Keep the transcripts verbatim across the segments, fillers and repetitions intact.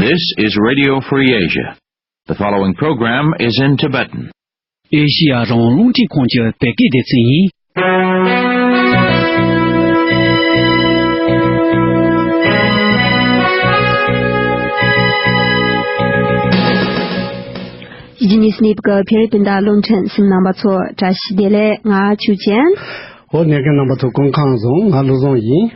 This is Radio Free Asia. The following program is in Tibetan. ཨེ་ཤི་ཡ་རང་དབང་རླུང་འཕྲིན་ཁང་གི་བོད་སྐད་སྡེ་ཚན་ཡིན། ཇི་ནི་སི་ནིབ་ཀྱི་བོད་རིགས་སྤུན་ཟླ་རླུང་འཕྲིན་གསུམ་རྣམ་པ་ཚོ་བཀྲ་ཤིས་བདེ་ལེགས། ང་ཆོས་ཅན། ཧོ། ཉན་མཁན་རྣམ་པ་ཚོ་སྐུ་ཁམས་བཟང་། ང་བློ་བཟང་ཡིན།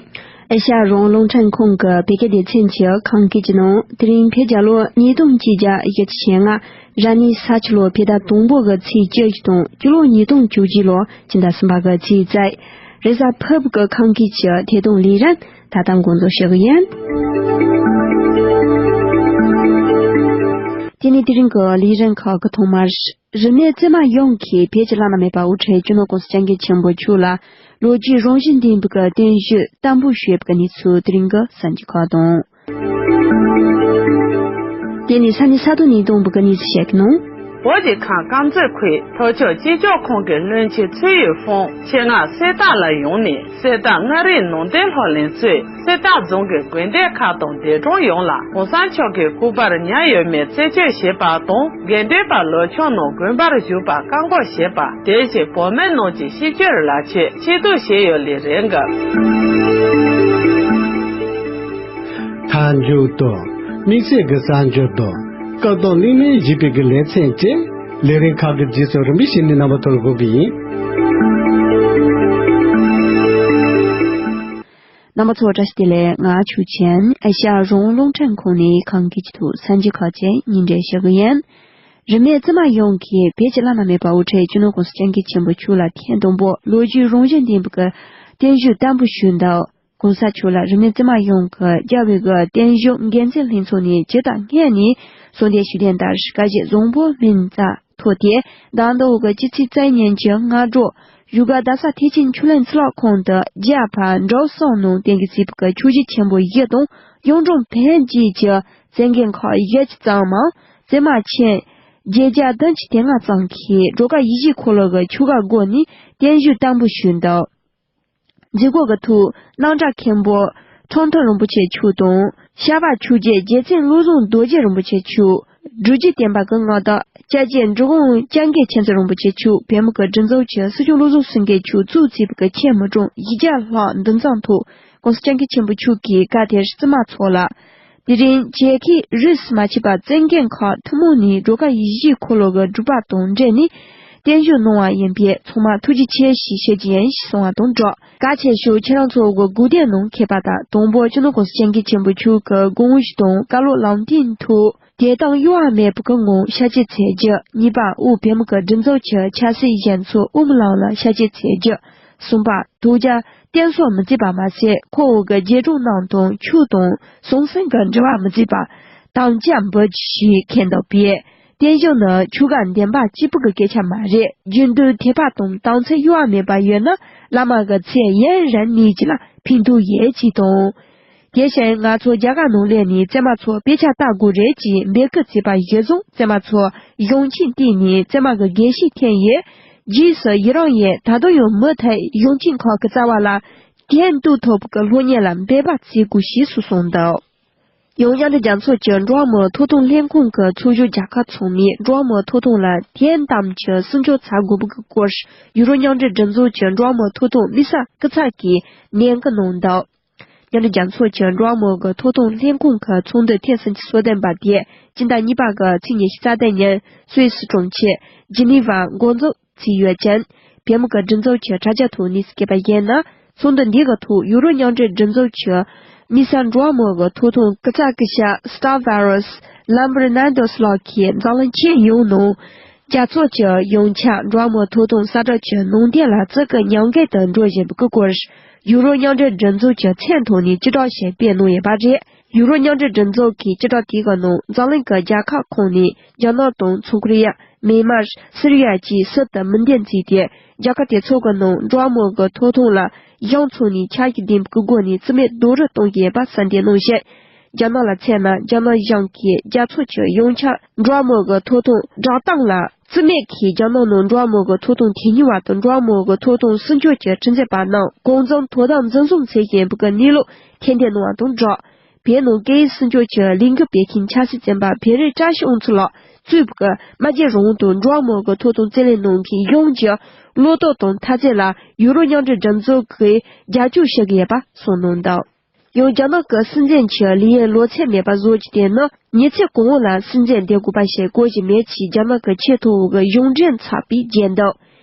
ཨེ་ཤ་ཡ་རང་དབང་རླུང་འཕྲིན་ཁང་གི་བོད་སྐད་སྡེ་ཚན་གྱི་ཁམས་སྐད་ཀྱི་ནང་། དེ་རིང་བོད་རྒྱལ་ལོ་ཉིས་སྟོང་གཅིག་བརྒྱ་བཞི་བཅུ་ཞེ་ལྔ། ར་ནི་ས་ཆུ་ལོ་བོད་ཟླ་དང་པོ་གི་ཚེས་བཅུ་བཞི་དང་། སྤྱི་ལོ་ཉིས་སྟོང་བཅུ་གཅིག་ལོ་སྤྱི་ཟླ་གསུམ་པ་གི་ཚེས་རྩ། རེས་གཟའ་ཕུར་བུ་གི་ཁམས་སྐད་ཀྱི་ཐད་གཏོང་ལས་རིམ་ད་ལྟ་འགོ་འཛུགས་ཞུ་གི་ཡིན། དེ་ནས་དེ་རིང་གི་ལས་རིམ་ཁག་གི་ཐོག་མར། རིག་གནས་རྩེད་མ་ཡོངས་ཀྱི་བོད་ཀྱི་བླ་ན་མེད་པ་དབུ་ཁྲིད་སྤྱི་ནོར་༸གོང་ས་༸སྐྱབས་མགོན་ཆེན་པོ་མཆོག་ལ་ལོ་རྒྱུས་རང་བཞིན་ལྡན་པའི་གི་བརྟན་བཞུགས་བརྟན་པོ་ཞུས་པའི་གནས་ཚུལ། དེ་རིང་གི་གསར་འགྱུར་ཁག་དང་། དེ་ནས་ས་གནས་ས་ཐོག་ནས་གཏོང་བའི་གི་གནས་ཚུལ་བཤད་ཀྱི་ནང་། བོད་ཀྱི་ཁམས་དཀར་མཛེས་ཁུལ་ལྷོ་ཕྱོགས་སྤྱི་ཁྱབ་ཁང་གི་བློན་ཆེན་ཚུལ་ཡུལ་ཧྥུང་ཆེད་མངགས་གསེར་རྟ་ལ་ཡོང་ནས། གསེར་རྟ་མངའ་རིས་ནང་བསྟན་ལྷོ་གླིང་གཙོས་གསེར་རྟ་རྫོང་གི་དགོན་སྡེ་ཁག་དང་འདས་གྲོངས་ཡོངས་ལ་གོང་ས་མཆོག་གི་སྐུ་པར་ཉར་ཡོད་མེད་རྩད་གཅོད་བྱས་པ་དང་། དགེ་འདུན་པ་ལོ་ཆུང་རྣམས་དགོན་པར་བཞུགས་པར་བཀག་འགོག་བྱས་པ། དེ་བཞིན་བོད་མི་རྣམས་ཀྱི་སྤྱི་སྤྱོད་ལག་ཁྱེར་ཕྱིར་བསྡུ་བྱས་ཡོད་ལེ་རེད་འགབ། མཐའ་མཇུག་ཏུ། དམིགས་བསལ་གྱི་གསར་འགྱུར་དང་། སྐབས་དང་གླེང་མོལ་བྱེད་པའི་གི་ལེ་ཚན་བཅས། ལས་རིམ་ཁག་གི་རྗེས་སུ་རིམ་པས་བྱས་ནས་རྣམ་པ་ཚོར་འགོད་ཀྱི་ཡིན། རྣམ་པ་ཚོ་བཀྲ་ཤིས་བདེ་ལེགས། ང་ཆོས་ཅན། ཨེ་ཤ་ཡ་རང་དབང་རླུང་འཕྲིན་ཁང་ནས་ཁམས་སྐད་ཀྱི་ཐོག་གསར་འགྱུར་ཁག་ཅིག་སྙན་སྒྲོན་ཞུ་གི་ཡིན། རིག་གནས་རྩེད་མ་ཡོངས་ཀྱི་བོད་ཀྱི་བླ་ན་མེད་པ་དབུ་ཁྲིད་སྤྱི་ནོར་༸གོང་ས་༸སྐྱབས་མགོན་ཆེན་པོ་མཆོག་ལ་ཐེངས་དང་པོ་ལོ་རྒྱུས་རང་བཞིན་ལྡན་པའི་གི་བརྟན་བཞུགས་བརྟན་པོ་ཞུས་འདུག། གོང་ས་མཆོག་ལ་རིག་གནས་རྩེད་མ་ཡོངས་ཀྱི་རྒྱལ་བའི་གི་བརྟན་བཞུགས་འགན་འཛིན་ལྷན་ཚོགས་ནས་ཇི་ལྟར་སྔོན་ནས་གསོལ་འདེབས་ཞུས་དོན་ལྟར། སྐུ་ཞབས་བཟང་པོ་སྨན་རྩ་ཐོག་དེ་ཟླ་འདི་འོག་གི་སྤྱི་ཚེས་རྩ་གཉིས་ཀྱི་སྔ་དྲོ་བཞུགས་སྒར་རྡ་ས་ཐེག་ཆེན་ཆོས་གླིང་ཚུར་ལོག་ཁང་དུ་རྒྱ་བལ་འབྲུག་གསུམ་ནང་བསྟན་གྱི་བརྩིས་པའི་གི་ཆོས་བརྒྱུད་ཆེན་པོ་བཞི་དང་གཡུང་དྲུང་བོན་བཅས་ཀྱི་རྩེད་འགྲན་ཁག་བཞི་བཅུ་ཙམ་མམ། རྩེད་མ་ཆེན་བརྒྱད་བརྒྱ་བདུན་ཅུ་དོན་ལྔ་ཙམ་གྱིས་སྒྲོལ་དཀར་ཡིད་བཞིན་འཁོར་ལོ་གི་ཆོ་ག་བགོས་ནས་བརྟན་བཞུགས་བརྟན་པོ་ཞུས་འདུག། མཛད་སྒོ་གི་ཐོག་སྣང་གྲགས་མཁན་པོ་ཁྲང་ཐུང་རིན་པོ་ཆེ་མཆོག་དང་། ཤར་པ་ཆོས་རྗེ་རྗེ་བཙུན་བློ་བཟང་རྡོ་རྗེ་རིན་པོ་ཆེ་མཆོག། སྒྲུབ་བརྒྱུད་བསྟན་པ་གི་མངའ་བདག་སྐྱབས་རྗེ་འབྲི་གུང་སྐྱབས་མགོན་མཁྱེན་བརྩེ་རིན་པོ་ཆེ་མཆོག། བོད་མི་གི་སྒྲིག་འཛུགས་ཀྱི་སྲིད་སྐྱོང་བློ་བཟང་སེང་གེ་མཆོག་གཙོས་བརྩིས་པའི་གི་ཆེད་མི་གྲངས་བཞི་བརྒྱ་ལྷག་འདུ་འཛོམས་ཐོག་༸གོང་ས་༸སྐྱབས་མགོན་ཆེན་པོ་མཆོག་གིས་སྐབས་དེར་རྩེད་མ་ཚོགས་ལ། དེ་རིང་ཆེད་མཁས་རིས་སུ་མ་ཆད་པ་རྩེད་མཁན་ཁག་ཐུན་མོང་ནས་སྒྲོལ་དཀར་ཡིད་བཞིན་འཁོར་ལོ་གི་སྒྲུབ་པ་དང་འབྲེལ་ནས་བརྟན་བཞུགས་གནང་བ་ཡིན་པས། ཚང་མ་ཐུགས་རྗེ་ཆེ་ཞེས་ཞུ་རྒྱུ་ཡིན་ཞེས་གསུངས་པ་དང་སྦྲགས། གལ་ཆེ་ཤོས་ཁྱེད་རང་ཚོ་གི་སྒུག་སྡོད་གནང་མཁས་པ་དང་། དང་པོ་སྤྱི་ནོར་༸གོང་ས་༸སྐྱབས་མགོན་ཆེན་པོ་མཆོག་གི་དགོངས་གཞི་དང་བཀའ་སློབ་ལམ་སྟོན་ཐོག་བདེ་ཐང་གཡོ་བ་མེད་པའི་གི་ངང་ཤར་བསྐྱོད་མཛད་རྒྱུ། གཉིས་པ། དབུས་བོད་མི་གི་སྒྲིག་འཛུགས་ཀྱི་ཆབ་སྲིད་གཞུང་ཚོགས་དབུ་མའི་ལམ་ལ་ཤར་བསྐྱོད་མཛད་རྒྱུ། གསུམ་པ། དོལ་རྒྱལ་བསྟེན་གསོལ་མི་མཛད་པ་མ་ཟད། ཁོ་བོ་གི་རྗེས་འབྲང་རྣམས་དང་ཆོས་དང་ཟང་ཟིང་གི་འབྲེལ་བ་མི་མཛད་པར་དམ་བཅའ་འབུལ་ཞེས་མཁྱེན་འདུག་པས། བརྟན་བཞུགས་ནི་ཆོལ་ཁ་འདུན་པ་གཅིག་པུ་གི་སྐད་ཆ་མ་རེད། རྒྱུན་དུ་དད་པ་དང་དམ་ཚིག་གཡོ་བ་མེད་པ་ཡོད་ན། བླ་མ་གི་ཚེ་ཡུན་རིང་གནས་རྒྱུ་ལ་ཕན་ཐོགས་ཡོད་ཅེས་དང་། དེ་བཞིན་ང་ཚོ་རྒྱ་གར་ནང་སླེབས་ནས་རྩེད་མ་ཚོ་དཔེ་ཆ་ལྟ་དགོས་རེད་ཅེས་འབོད་སྐུལ་བྱས་པ་གཞིར་བཟུང་། རྩེད་མ་ཚོ་གཞུང་ཆེན་བཏོན་ནས་རྩེད་མ་གི་དགེ་བཤེས་ཐོན་ཡོད། རྗེས་སུ་ཡི་རང་ཡོད། ད་དུང་ཡང་མུ་མཐུད་གཞུང་ཆེན་ཁག་གི་རྩ་བ་ལ་དོན་གཏུག་ཐུབ་པའི་སློབ་གཉེར་ལ་འབད་པ་བྱེད་དགོས་ཞེས་སུ་གསུངས་འདུག། ཡང་མཉམ་འབྲེལ་རྒྱལ་ཚོགས་ཀྱི་འགྲོ་བ་མིའི་ཐོབ་ཐང་ལྷན་ཁང་གི་ཚོགས་གཞོན་རྒྱལ་ཁབ་ཚང་མས་འགྲོ་བ་མིའི་ཐོབ་ཐང་ལ་དོན་དམ་གྱི་སྲུང་སྐྱོབ་བྱ་དགོས་པའི་སྐོར་ཡུ་རོབ་མཉམ་འབྲེལ་སྒྲིག་འཛུགས་ཀྱི་འགྲོ་བ་མིའི་ཐོབ་ཐང་དམིགས་བསལ་སྐུ་ཚབ་ཀྱིས་ནན་སྐུལ་གནང་འདུག། མཉམ་འབྲེལ་རྒྱལ་ཚོགས་ཀྱི་འགྲོ་བ་མིའི་ཐོབ་ཐང་ལྷན་ཁང་གི་ཚོགས་འདུ་ཐེངས་སུམ་ཅུ་སོ་བདུན་པ་དེ་སྤྱི་ཟླ་གཉིས་པ་གི་ཚེས་ཉི་ཤུ་རྩ་བདུན་ཉིན་སུད་སི་གྲོང་ཁྱེར་ཇི་ནི་ཝར་འགོ་འཛུགས་བྱས་ཡོད་ཅིང་། བོད་མི་གི་སྒྲིག་འཛུགས་ཀྱི་དྲ་རྒྱ་ཐོག་གནས་ཚུལ་བཀོད་པ་ཡིན་ན། ཚོགས་འདུ་འདི་གི་ཐོག་ཡུ་རོབ་མཉམ་འབྲེལ་སྒྲིག་འཛུགས་ཀྱི་དམིགས་བསལ་འགྲོ་བ་མིའི་ཐོབ་ཐང་སྐུ་ཚབ་སྐུ་ཞབས་སྟ་ཝ་རོས་ལམ་བྷར་ནན་དོས་ལགས་ཀྱིས་འཛམ་གླིང་ཁྱོན་ཡོངས་ནང་རྒྱལ་ཚོགས་ཀྱི་ཡོངས་ཁྱབ་འགྲོ་བ་མིའི་ཐོབ་ཐང་གསལ་བསྒྲགས་ཀྱི་ནང་དོན་ལ་བརྩི་བཀུར་ཉམས་རྒུད་དུ་འགྲོ་བཞིན་པའི་སྐོར། ཡུ་རོབ་མཉམ་འབྲེལ་སྒྲིག་འཛུགས་ཀྱི་མཚན་ཐོག་ནས་སྤྱི་བསྒྲགས་ཤིག་སྤེལ་གནང་ཡོད་པ་རེད། ཡུ་རོབ་མཉམ་འབྲེལ་སྒྲིག་འཛུགས་ཀྱི་སྤྱི་བསྒྲགས་དེ་གི་ནང་། འཛམ་གླིང་གི་རྒྱལ་ཁབ་ཁག་ནས་རྒྱ་ནག་དང་ཚོང་ཁོ་རི་ཡ། མེན་མར། སི་རི་ཡ་བཅས་སྲིད་དུ་མི་འདེམས་བརྩིས་ཏེ། རྒྱལ་ཁབ་དེ་ཚོ་གི་ནང་འགྲོ་བ་མིའི་ཐོབ་ཐང་ལ་གཞུང་ཚོགས་ནས་ཆ་ཤས་ལྡན་པའི་སྒོ་ནས་རྩིས་མེད་རྡོག་རོལ་གཏོང་གི་ཡོད་པ་གསལ་འདེབས་གནང་ཞིང་། རྒྱ་ནག་ལ་མཚོན་ན། རྒྱ་ནག་གཞུང་གིས་རྒྱལ་ཚོགས་ཀྱི་ཡོངས་ཁྱབ་འགྲོ་བ་མིའི་ཐོབ་ཐང་བསྒྲགས་གཏམ་ལ། རྩིས་མེད་ཀྱིས་རྒྱ་ནག་ནང་འགྲོ་བ་མིའི་ཐོབ་ཐང་དོན་གཉེར་བ་དང་། འགྲོ་བ་མིའི་ཐོབ་ཐང་སྲུང་སྐྱོབ་ཀྱི་ཁྲིམས་རྩོད་པ་རྣམས་གང་འཚམ་དོ་དམ་འཛིན་བཟུང་བྱེད་བཞིན་པའི་གནས་ལུགས་ཐེར་འདོན་གནང་བ་དང་སྦྲགས། བོད་ནང་སྐད་ཡིག་སྲུང་སྐྱོབ་ཀྱི་ལས་འགུལ་སྤེལ་མཁན་ཆབ་སྲིད་བཙོན་པ་བེ་རི་བཀྲ་ཤིས་དབང་ཕྱུག་ལགས་གཙོས་པའི་སྨྲ་བརྗོད་རང་དབང་དང་འགྲོ་བ་མིའི་ཐོབ་ཐང་རྩོད་ལེན་གནང་མཁན་ཡོངས་ཀྱི་བློ་སྟོབས་དང་འཐབ་རྩོད་ལ་ཡུ་རོབ་མཉམ་འབྲེལ་འགྲེམས་ཚོགས་ཀྱིས་རྒྱབ་སྐྱོར་ཞུ་གི་ཡོད་པ་གསུངས་གནང་འདུག། ཡང་རྒྱ་ནག་གི་སྲིད་འཛིན་གྱི་ལས་ཡུན་ལོ་ཚད་མེད་པ་བཟོ་རྒྱུ་དེ་ནི་ཉི་ཚེ་གང་བོ་ལ་སྲིད་འཛིན་བསྡད་དགོས་པ་ཞིག་དགོས་ཀྱི་མེད་ཅེས་རྒྱ་ནག་གི་ཆེས་མཐོ་བོ་གི་གཞུང་འབྲེལ་ཚགས་པས་བརྗོད་འདུག།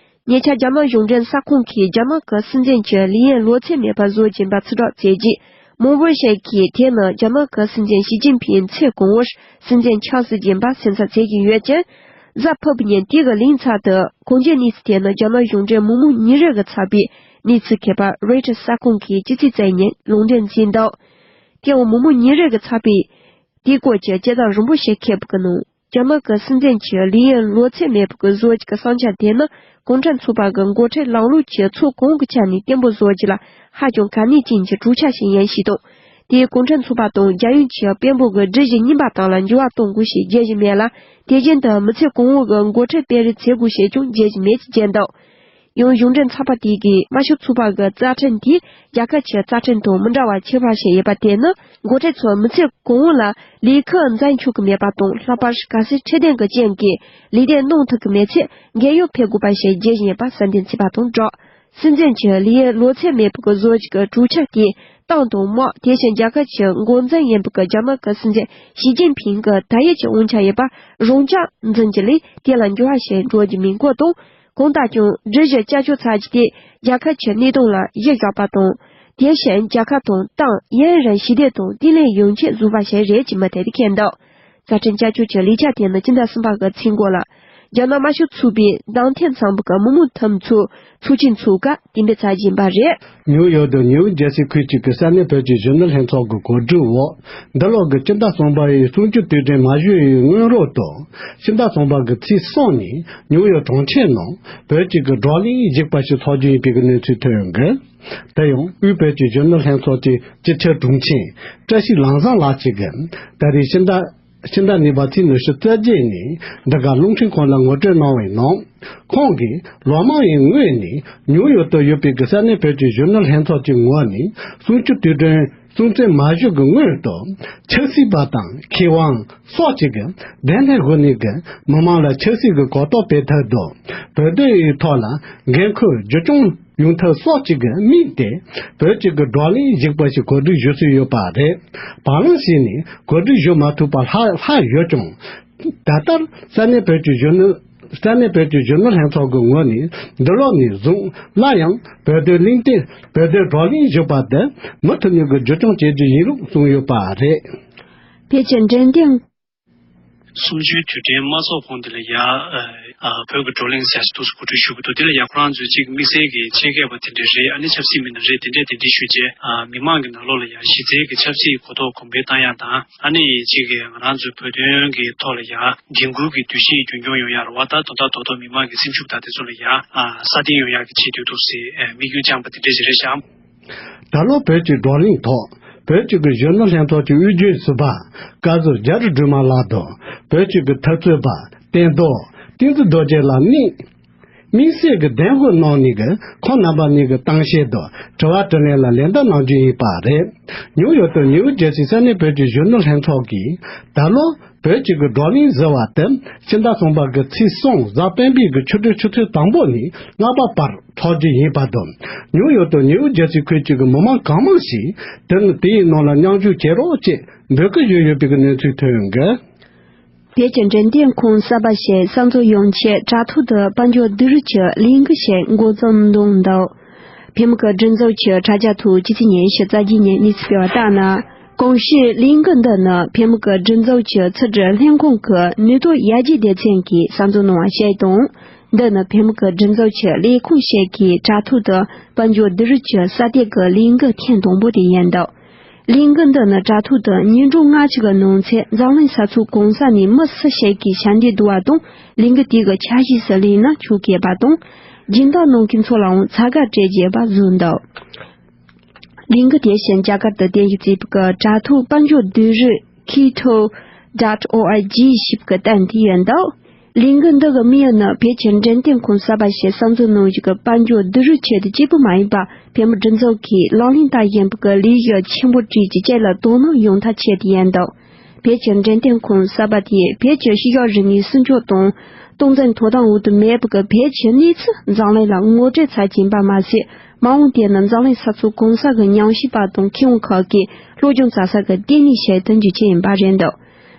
ཉེ་ཆར་རྒྱ་ནག་གཞུང་འབྲེལ་གསར་ཁང་གིས་རྒྱ་ནག་གི་སྲིད་འཛིན་གྱི་ལས་ཡུན་ལོ་ཚད་མེད་པ་བཟོ་བཞིན་པ་ཕྱིར་བསྒྲགས་བྱས་རྗེས། མང་པོ་ཞིག་གིས་དེ་ནི་རྒྱ་ནག་གི་སྲིད་འཛིན་ཞི་ཅིན་ཕིང་ཚེ་གང་བོར་སྲིད་འཛིན་ཆགས་སྲིད་བཞིན་པ་སེམས་འཚབ་བྱེད་ཀྱིན་ཡོད་ཅིང་། གཟའ་ཕུར་བུའི་ཉིན་དེ་གི་གླེང་ཚགས་དུ་གང་ཅིའི་གནས་ཚུལ་དེ་ནི་རྒྱ་ནག་གཞུང་འབྲེལ་མི་མང་ཉིན་རེ་གི་ཚགས་པའི་གནས་ཚུལ་མཁས་པ་རོའི་ཊར་གསར་ཁང་གིས་ཕྱི་ཚེས་རྩ་བཞི་ཉིན་ལུང་འདྲེན་མཛད་འདུག། དེའང་མི་མང་ཉིན་རེ་གི་ཚགས་པས་དེའི་སྐོར་གྱི་དཔྱད་གཏམ་རིང་པོ་ཞིག་འཁོད་པ་གི་ནང་། རྒྱ་ནག་གི་སྲིད་འཛིན་གྱི་ལས་ཡུན་ལོ་ཚད་མེད་པ་གི་བཟོ་རྒྱུ་གི་བསམ་འཆར་དེ་ནི་གུང་ཁྲན་ཚོགས་པ་གི་འགོ་ཁྲིད་ལམ་ལུགས་ཀྱི་ཕྱོགས་གང་གི་ཆ་ནས་བརྟན་པོ་བཟོ་རྒྱུ་ལ་ཧ་ཅང་གལ་གནད་ཅན་གྱི་གྲོས་འཆར་ཞིག་ཡིན་ཞེས་དང་། དེས་གུང་ཁྲན་ཚོགས་པ་དང་རྒྱལ་ཡོངས་ཀྱི་དཔོན་པོ་གི་སྒྲིག་གཞི་རྙིང་པ་དག་ལ་འགྱུར་བ་གཏོང་དགོས་ཞེས་བརྗོད་བཞིན་མེད་ལ། དེ་བཞིན་དུ་མི་ཚེ་གང་བོ་གི་འགོ་ཁྲིད་སྤེལ་རེས་བྱེད་དགོས་ཞེས་ཀྱང་བརྗོད་བཞིན་མེད་ཅེས་བརྗོད་འདུག། ཡང་གཞུང་འབྲེལ་ཚགས་པར་དེ་གིས་དམར་ཤོག་ཚོགས་པ་གི་རྩ་ཁྲིམས་དེ་རྒྱལ་ཁབ་ཀྱི་རྩ་ཁྲིམས་དང་མི་འདྲ་བ་ཁྱད་པར་ཞིག་ཡོད་པ་དེ་ནི། འགོ་ཁྲིད་ཚོ་མི་ཚེ་གང་བོ་ལ་ལས་ཁུར་འཛིན་ཆོག་གི་མེད་པ་དང་། ལྷག་པར་གལ་སྲིད་ཁྲིམས་དོན་གྱི་རྐྱེན་གྱིས་ལས་དོན་གནང་ཐུབ་ཀྱི་མེད་ཚེ། རྒས་ཡོལ་ཕེབས་དགོས་པ་ཞིག་བརྗོད་བཞིན་ཡོད་པ་གསར་འདེམས་བྱས་པ་དང་སྦྲགས། སྲིད་འཛིན་གྱི་ལས་ཡུན་ལོ་ཚད་མེད་པའི་བཟོ་རྒྱུ་གི་གྲོས་འཆར་དེས་ཏང་དང་དམག་དེ་བཞིན་རྒྱལ་ཁབ་ཀྱི་འགོ་འཛིན་ཡིན་པའི་རྒྱ་ནག་གི་སྲིད་འཛིན་ཞི་ཅིན་ཕིང་གི་དར་ཡུལ་གྱི་དབང་ཆ་ཡོད་པ་རང་འཇགས་འཛིན་རྒྱུ་ལས། དེ་ལ་འགྱུར་བ་ཞིག་འགྲོ་རྒྱུ་མིན་སྐོར་དང་། གང་ལྟར་ཀྱང་སྒྲིག་གཞི་བསྐྱར་བཅོས་ཚར་རྒྱུ་དེ་རྒྱལ་ཁབ་ཀྱི་གནད་དོན་ལ་གཞི་བཞག་པ་དང་། དེ་བཞིན་རྒྱལ་ཁབ་དང་ཏང་ཡུན་རིང་ཞི་བདེ་དང་བརྟན་ལྷིང་ཡོང་ཆེད་བཟོས་པ་ཞིག་རེད་ཅེས་མུ་མཐུད་དེ་བཤད་འདུག། རྩ་ཁྲིམས་བསྐྱར་བཅོས་ཀྱི་ལས་འཆར་དེ་ནི་སྤྱི་ཟླ་གསུམ་པ་གི་ཚེས་འགོ་ལ། རྒྱ་ནག་དམར་ཤོག་ཚོགས་པའི་བདམས་ཐོན་ཚང་པ་གི་མི་མང་འཐུས་ཚོགས་ཚོགས་ཆེན་ཚོགས་སྐབས་གཏན་འབེབས་ཚར་བཞིན་པ་རེད། ནིའུ་ཡོག་དང་ནིའུ་ཇར་སི་ཁུལ་གཅིག་གི་ས་གནས་བོད་ཀྱི་གཞོན་ནུ་ལྷན་ཚོགས་ཀྱི་གོ་སྒྲིག་འོག་འདི་ལོ་གི་སྤྱི་ཟླ་གསུམ་པའི་གསུམ་བཅུ་དུས་དྲན་མ་བཞུགས་པའི་སྔོན་རོལ་དུ། སྤྱི་ཟླ་གསུམ་པ་གི་ཚེས་གསུམ་ཉིན་ནིའུ་ཡོག་གྲོང་ཁྱེར་ནང་བོད་ཀྱི་བགྲོ་གླེང་ཞིག་པ་ཞིག་ཚོགས་རྒྱུ་ཡིན་པའི་གནས་ཚུལ་ཐོན་ཡོད། དེ་ཡང་དབུས་བོད་ཀྱི་གཞོན་ནུ་ལྷན་ཚོགས་ཀྱི་སྤྱི་ཁྱབ་དྲུང་ཆེ་བཀྲ་ཤིས་ལམ་བཟང་ལགས་ཀྱིས་ད་རེས་ཕྱི་ཟླ་ཕྱི་ཟླ་གཉིས་པ་ཚེས་ཉི་ཤུ་རྩ་བརྒྱད་ཉིན་འདི་ག་རླུང་འཕྲིན་ཁང་ལ་ངོ་སྤྲོད་གནང་བའི་ནང་། ཁོང་གིས་ལོ་མང་བའི་སྔོན་ནས་ནིའུ་ཡོག་ཏུ་ཡོད་པའི་གི་ས་གནས་བོད་ཀྱི་གཞོན་ནུ་ལྷན་ཚོགས་ཀྱི་ངོས་ནས་གསུང་ཆོས་དུས་དྲན་སྲུང་བརྩི་མ་ཞུ་གི་སྔོན་དུ་ཆབ་སྲིད་པ་དང་མཁས་དབང་སོགས་ཀྱི་གི་གདན་ལྷན་ངོས་ནས་གི་མི་མང་ལ་ཆབ་སྲིད་ཀྱི་གོ་རྟོགས་སྤེལ་ཐབས་དང་། བོད་དོན་ཡི་ཐོག་ལ་འགན་ཁུར་རྒྱུན་སྐྱོང་ཡོང་ཐབས་སོགས་ཀྱི་གི་དམིགས་ཏེ་བོད་ཀྱི་གི་བགྲོ་གླེང་ཞིག་པ་ཞིག་གོ་སྒྲིག་ཞུ་སྲོལ་ཡོད་པ་རེད། བར་ལམ་ཞིག་ནས་གོ་སྒྲིག་ཞུ་མ་ཐུབ་པ་ལྷག་ལྷག་ཡོད་ཀྱང་། ད་ལྟར་ས་གནས་བོད་ཀྱི་གཞོན་ནུ། ས་གནས་བོད་ཀྱི་གཞོན་ནུ་ལྷན་ཚོགས་ཀྱི་ངོས་ནས་འདི་ལོ་ནས་བཟུང་སླར་ཡང་བོད་དོན་གླེང་སྟེགས་བོད་དོན་བགྲོ་གླེང་ཞུ་བ་དེ་མུ་མཐུད་ནས་ཀྱི་རྒྱུན་སྐྱོང་བྱེད་རྒྱུ་ཡིན་ལུགས་གསུངས་ཡོད་པ་རེད། བོད་ཀྱི་འབྲེལ་ལྡན། གསུམ་བཅུའི་དུས་དྲན་མ་ཚོགས་གོང་དེ་ལ་ཡ། ཨ། བོད་ཀྱི་བགྲོ་གླེང་ཟེར་ཡ་ཞིག་འདུག་སེ་གོ་སྒྲིག་ཞུ་གི་འདུག། དེ་ལ་ཡ་ཁོ་རང་ཚོའི་གཅིག་དམིགས་བསལ་གྱི་ཆེད་མཁས་པ་དེ་འདྲ་རེད། ཨ་ནི་ཆབ་སྲིད་མི་སྣ་རེད། དེ་འདྲས་དེ་འདྲས་ཞུས་རྗེས། ཨ། མི་མང་གི་ནང་ལོགས་ལ་ཡ་གཞི་རྩའི་གི་ཆབ་སྲིད་གོ་རྟོགས་གོང་འཕེལ་བཏང་ཡ་དང་། ཨ་ནི་གཅིག་གི་ང་རང་ཚོའི་བོད་དོན་གྱི་ཐོག་ལ་ཡ་འགན་འཁུར་གྱི་འདུ་ཤེས་རྒྱུན་འཁྱོངས་ཡོང་ཡ་རེད་བ། ད་དོན་དག་རྡོག་རྡོག་མི་མང་གི་སེམས་ཤུགས་དང་དེ་ཚོ་ལ་ཡ། ཨ། སྲ་བརྟན་ཡོང་ཡ་གི་ཆེད་དུ་འདུག་སེ། ཨ། དམིགས་ཡུལ་བཅངས་པ་དེ་འདྲས་ཞིག་རེད་ཤག། ད་ལོ་བོད་ཀྱི་བགྲོ་གླེང་ཐོག་བོད་ཀྱི་གི་གཞོན་ནུ་ལྷན་ཚོགས་ཀྱི་དབུས་རྒྱུན་ཟུར་པ་བཀའ་ཟུར་རྒྱ་རི་སྒྲོལ་མ་ལགས་དང་། བོད་ཀྱི་གི་འཐབ་རྩོད་པ་བསྟན་རྡོར་བསྟན་འཛིན་རྡོ་རྗེ་ལགས་གཉིས། དམིགས་བསལ་གྱི་གདན་དབུ་གནང་ནས་ཀྱི་ཁོང་རྣམ་པ་གཉིས་ཀྱི་གཏམ་བཤད་དང་དྲི་བ་དྲིས་ལན་ལ་ལན་བརྡ་གནང་རྒྱུ་ཡིན་པ་རེད། ནིའུ་ཡོག་ཏུ་ནིའུ་ཇར་སི་ས་གནས་བོད་ཀྱི་གཞོན་ནུ་ལྷན་ཚོགས་ཀྱིས་ད་ལོ་བོད་ཀྱི་གི་བགྲོ་གླེང་ཟེར་བ་དེ་ཕྱི་ཟླ་གསུམ་པ་གི་ཚེས་གསུམ་གཟའ་སྤེན་པའི་གི་ཆུ་སྟོན་ཆུ་ཚོད་དང་པོ་ནས་ལྔ་པ་བར་འཚོགས་རྒྱུ་ཡིན་པ་དང་། ནིའུ་ཡོག་ཏུ་ནིའུ་ཇར་སི་ཁུལ་གཅིག་གི་མི་མང་གང་མང་ཞིག་དེ་ནི་དེའི་ནང་ལ་མཉམ་ཞུགས་བྱེད་རོགས་ཅེས་འབོད་སྐུལ་ཞུས་ཡོད་པའི་གི་གནས་ཚུལ་ཐོན་ཡོད། བོད་ཀྱི་འབྲེལ་ལྡན་ཁང་གསར་པ་ཞིག་གསར་འཛུགས་ཡོང་ཆེད་དྲ་ཐོག་ཏུ་དཔལ་འབྱོར་སྡེ་རིགས་ཀྱི་ལས་འགུལ་ཞིག་འགོ་རྩོམ་གནང་འདུག། བོད་མི་གི་སྒྲིག་འཛུགས་ཀྱི་དྲ་རྒྱ་ཐོག་ཕྱི་ཚེས་ཉི་ཤུ་རྩ་བརྒྱད་ཉིན་གནས་ཚུལ་སྤེལ་བ་ལྟར་ན། གོང་ཞུས་ལས་འགུལ་འདི་ནི་བོད་མི་གི་སྒྲིག་འཛུགས་ཀྱི་ཕྱི་དྲིལ་ལྷན་ཁང་གི་ནུས་སྟོབས་ཡར་རྒྱས་སྡེ་ཚན་གྱིས་གསར་འཛུགས་གནང་བ་ཞིག་དང་། འདི་ནི་བོད་མི་གི་སྒྲིག་འཛུགས་ཀྱི་ལས་ཁུངས་ཤིག་གིས་དྲ་ཐོག་ཏུ་དཔལ་འབྱོར་སྡེ་རིགས་ཀྱི་གསར་གཏོད་ཀྱི་ལས་འགུལ་ཐེངས་དང་པོ་དེ་ཡིན་འདུག། ལས་འགུལ་འདི་ནི་དྲ་ཐོག་ཏུ་ཉིན་གྲངས་ལྔ་གཅིག་གི་ནང་ཚུད་འཛམ་གླིང་ས་ཕྱོགས་གང་ས་ནས་མི་སུ་ཞིག་གིས་ཞལ་འདེབས་བསྡུ་བ་དང་། ལས་འགུལ་དེ་གི་འཆར་གཞི་སུ་ལེན་ན་ཆོག་གི་ཡོད་པ་དང་། སྦྱིན་བདག་གནང་མཁན་ཚོ་ལའང་ཚ་ག་སྤྲད་རྒྱུ་ཡོད་པ་བཟོས་འདུག། ལས་འགུལ་དེ་བཞིན་རྒྱ་གར་དུ་གཏན་འཇགས་བྱས་པའི་དྲ་ཐོག་དཔལ་འབྱོར་སྡེ་རིགས་Kito dot org ཞེས་པའི་སྟེང་དུ་ཡོད་འདུག། ལས་འགུལ་འདི་གི་དམིགས་ཡུལ་ནི་བོད་ཀྱི་འབྲེལ་ཟླའི་ཁོངས་གསར་པ་ཞིག་གསར་འཛུགས་གནང་རྒྱུ་གི་དཔལ་འབྱོར་བསྡུ་རུབ་ཆེད་དུ་གཅིག་པུ་མ་ཡིན་པར། བོད་མི་སྒྲིག་འཛུགས་ཀྱིས་ལག་ལེན་བསྟར་བཞིན་པའི་ལས་གཞི་ཆེན་པོ་གྲས་ཀྱི་ཆེད་ལ་དོ་སྣང་ཡོང་ཐབས་ཆེད་དུ་ཡིན་འདུག་བོད་ཀྱི་འབྲེལ་ཟླའི་ཁོངས་གསར་པ་དེས་བོད་ཀྱི་ཕྱི་ཕྱོགས་རིག་གནས་སྲུང་སྐྱོབ་དང་སྟངས་འཛིན་ཐོབ་ཐང་འོག་ཏུ་མེད་པའི་བོད་ཀྱི་གནས་ཚུལ་འཛམ་གླིང་ལ་ངོ་སྤྲོད་ཚར་གྱིན་པ་མ་ཟད། མ་འོངས་དེ་ནི་འཛམ་གླིང་ས་ཕྱོགས་གང་ས་གི་ཉམས་ཞིབ་པ་དང་མཁས་དབང་ཁག་གིས་སློབ་སྦྱོང་བྱ་ས་གི་ལྟེ་གནས་ཤིག་ཏུ་འགྱུར་རྒྱུ་ཡིན་པ་རེད་འདུག་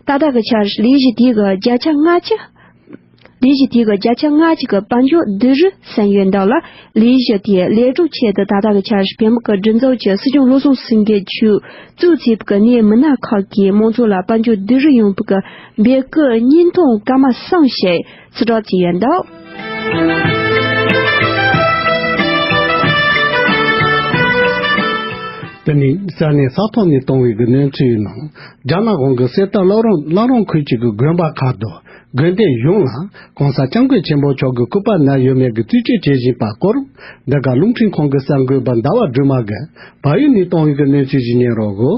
ད་ལྟ་གི་ཆར་ལས་གཞི་དེ་གི་བརྒྱ་ཆ་ལྔ་བཅུ། ལས་གཞི་དེ་གི་བརྒྱ་ཆ་ལྔ་བཅུ་གི་དཔལ་འབྱོར་བསྡུ་རུབ་ཟིན་ཡོད་འདུག་ལ། ལས་གཞི་དེ་ལེགས་གྲུབ་ཆེད་དུ་ད་ལྟ་གི་ཆར་བོད་མི་གི་སྒྲིག་འཛུགས་ཀྱི་སྲིད་སྐྱོང་བློ་བཟང་སེང་གེ་མཆོག་གཙོས་བྱས་པའི་གི་གནད་མི་སྣ་ཁག་གིས་མང་ཚོགས་ལ་དཔལ་འབྱོར་བསྡུ་རུབ་ཡོང་བའི་གི་འབོད་སྐུལ་བརྙན་ཐུང་སྐར་མ་གསུམ་ཞིག་ཕྱིར་བསྒྲགས་བྱས་ཡོད་འདུག་དེ་ནས་ས་གནས་ས་ཐོག་ནས་བཏང་བའི་གི་གནས་ཚུལ་ཡིན་ནང་། རྒྱ་ནག་གཞུང་གིས་གསེར་རྟ་བླ་རུང་བླ་རུང་ཁུལ་གྱི་གི་དགོན་པ་ཁག་ཏུ་དགོན་སྡེ་ཡོངས་ལ་༸གོང་ས་༸སྐྱབས་མགོན་ཆེན་པོ་མཆོག་གི་སྐུ་པར་བསྣམས་ཡོད་མེད་ཀྱི་རྩད་གཅོད་བྱེད་བཞིན་པ་སྐོར། འདི་ག་རླུང་འཕྲིན་ཁང་གི་གསར་འགོད་པ་ཟླ་བ་སྒྲོལ་མ་གིས་བལ་ཡུལ་ནས་བཏང་བའི་གི་གནས་ཚུལ་ཞིག་ཉན་རོགས་གོ།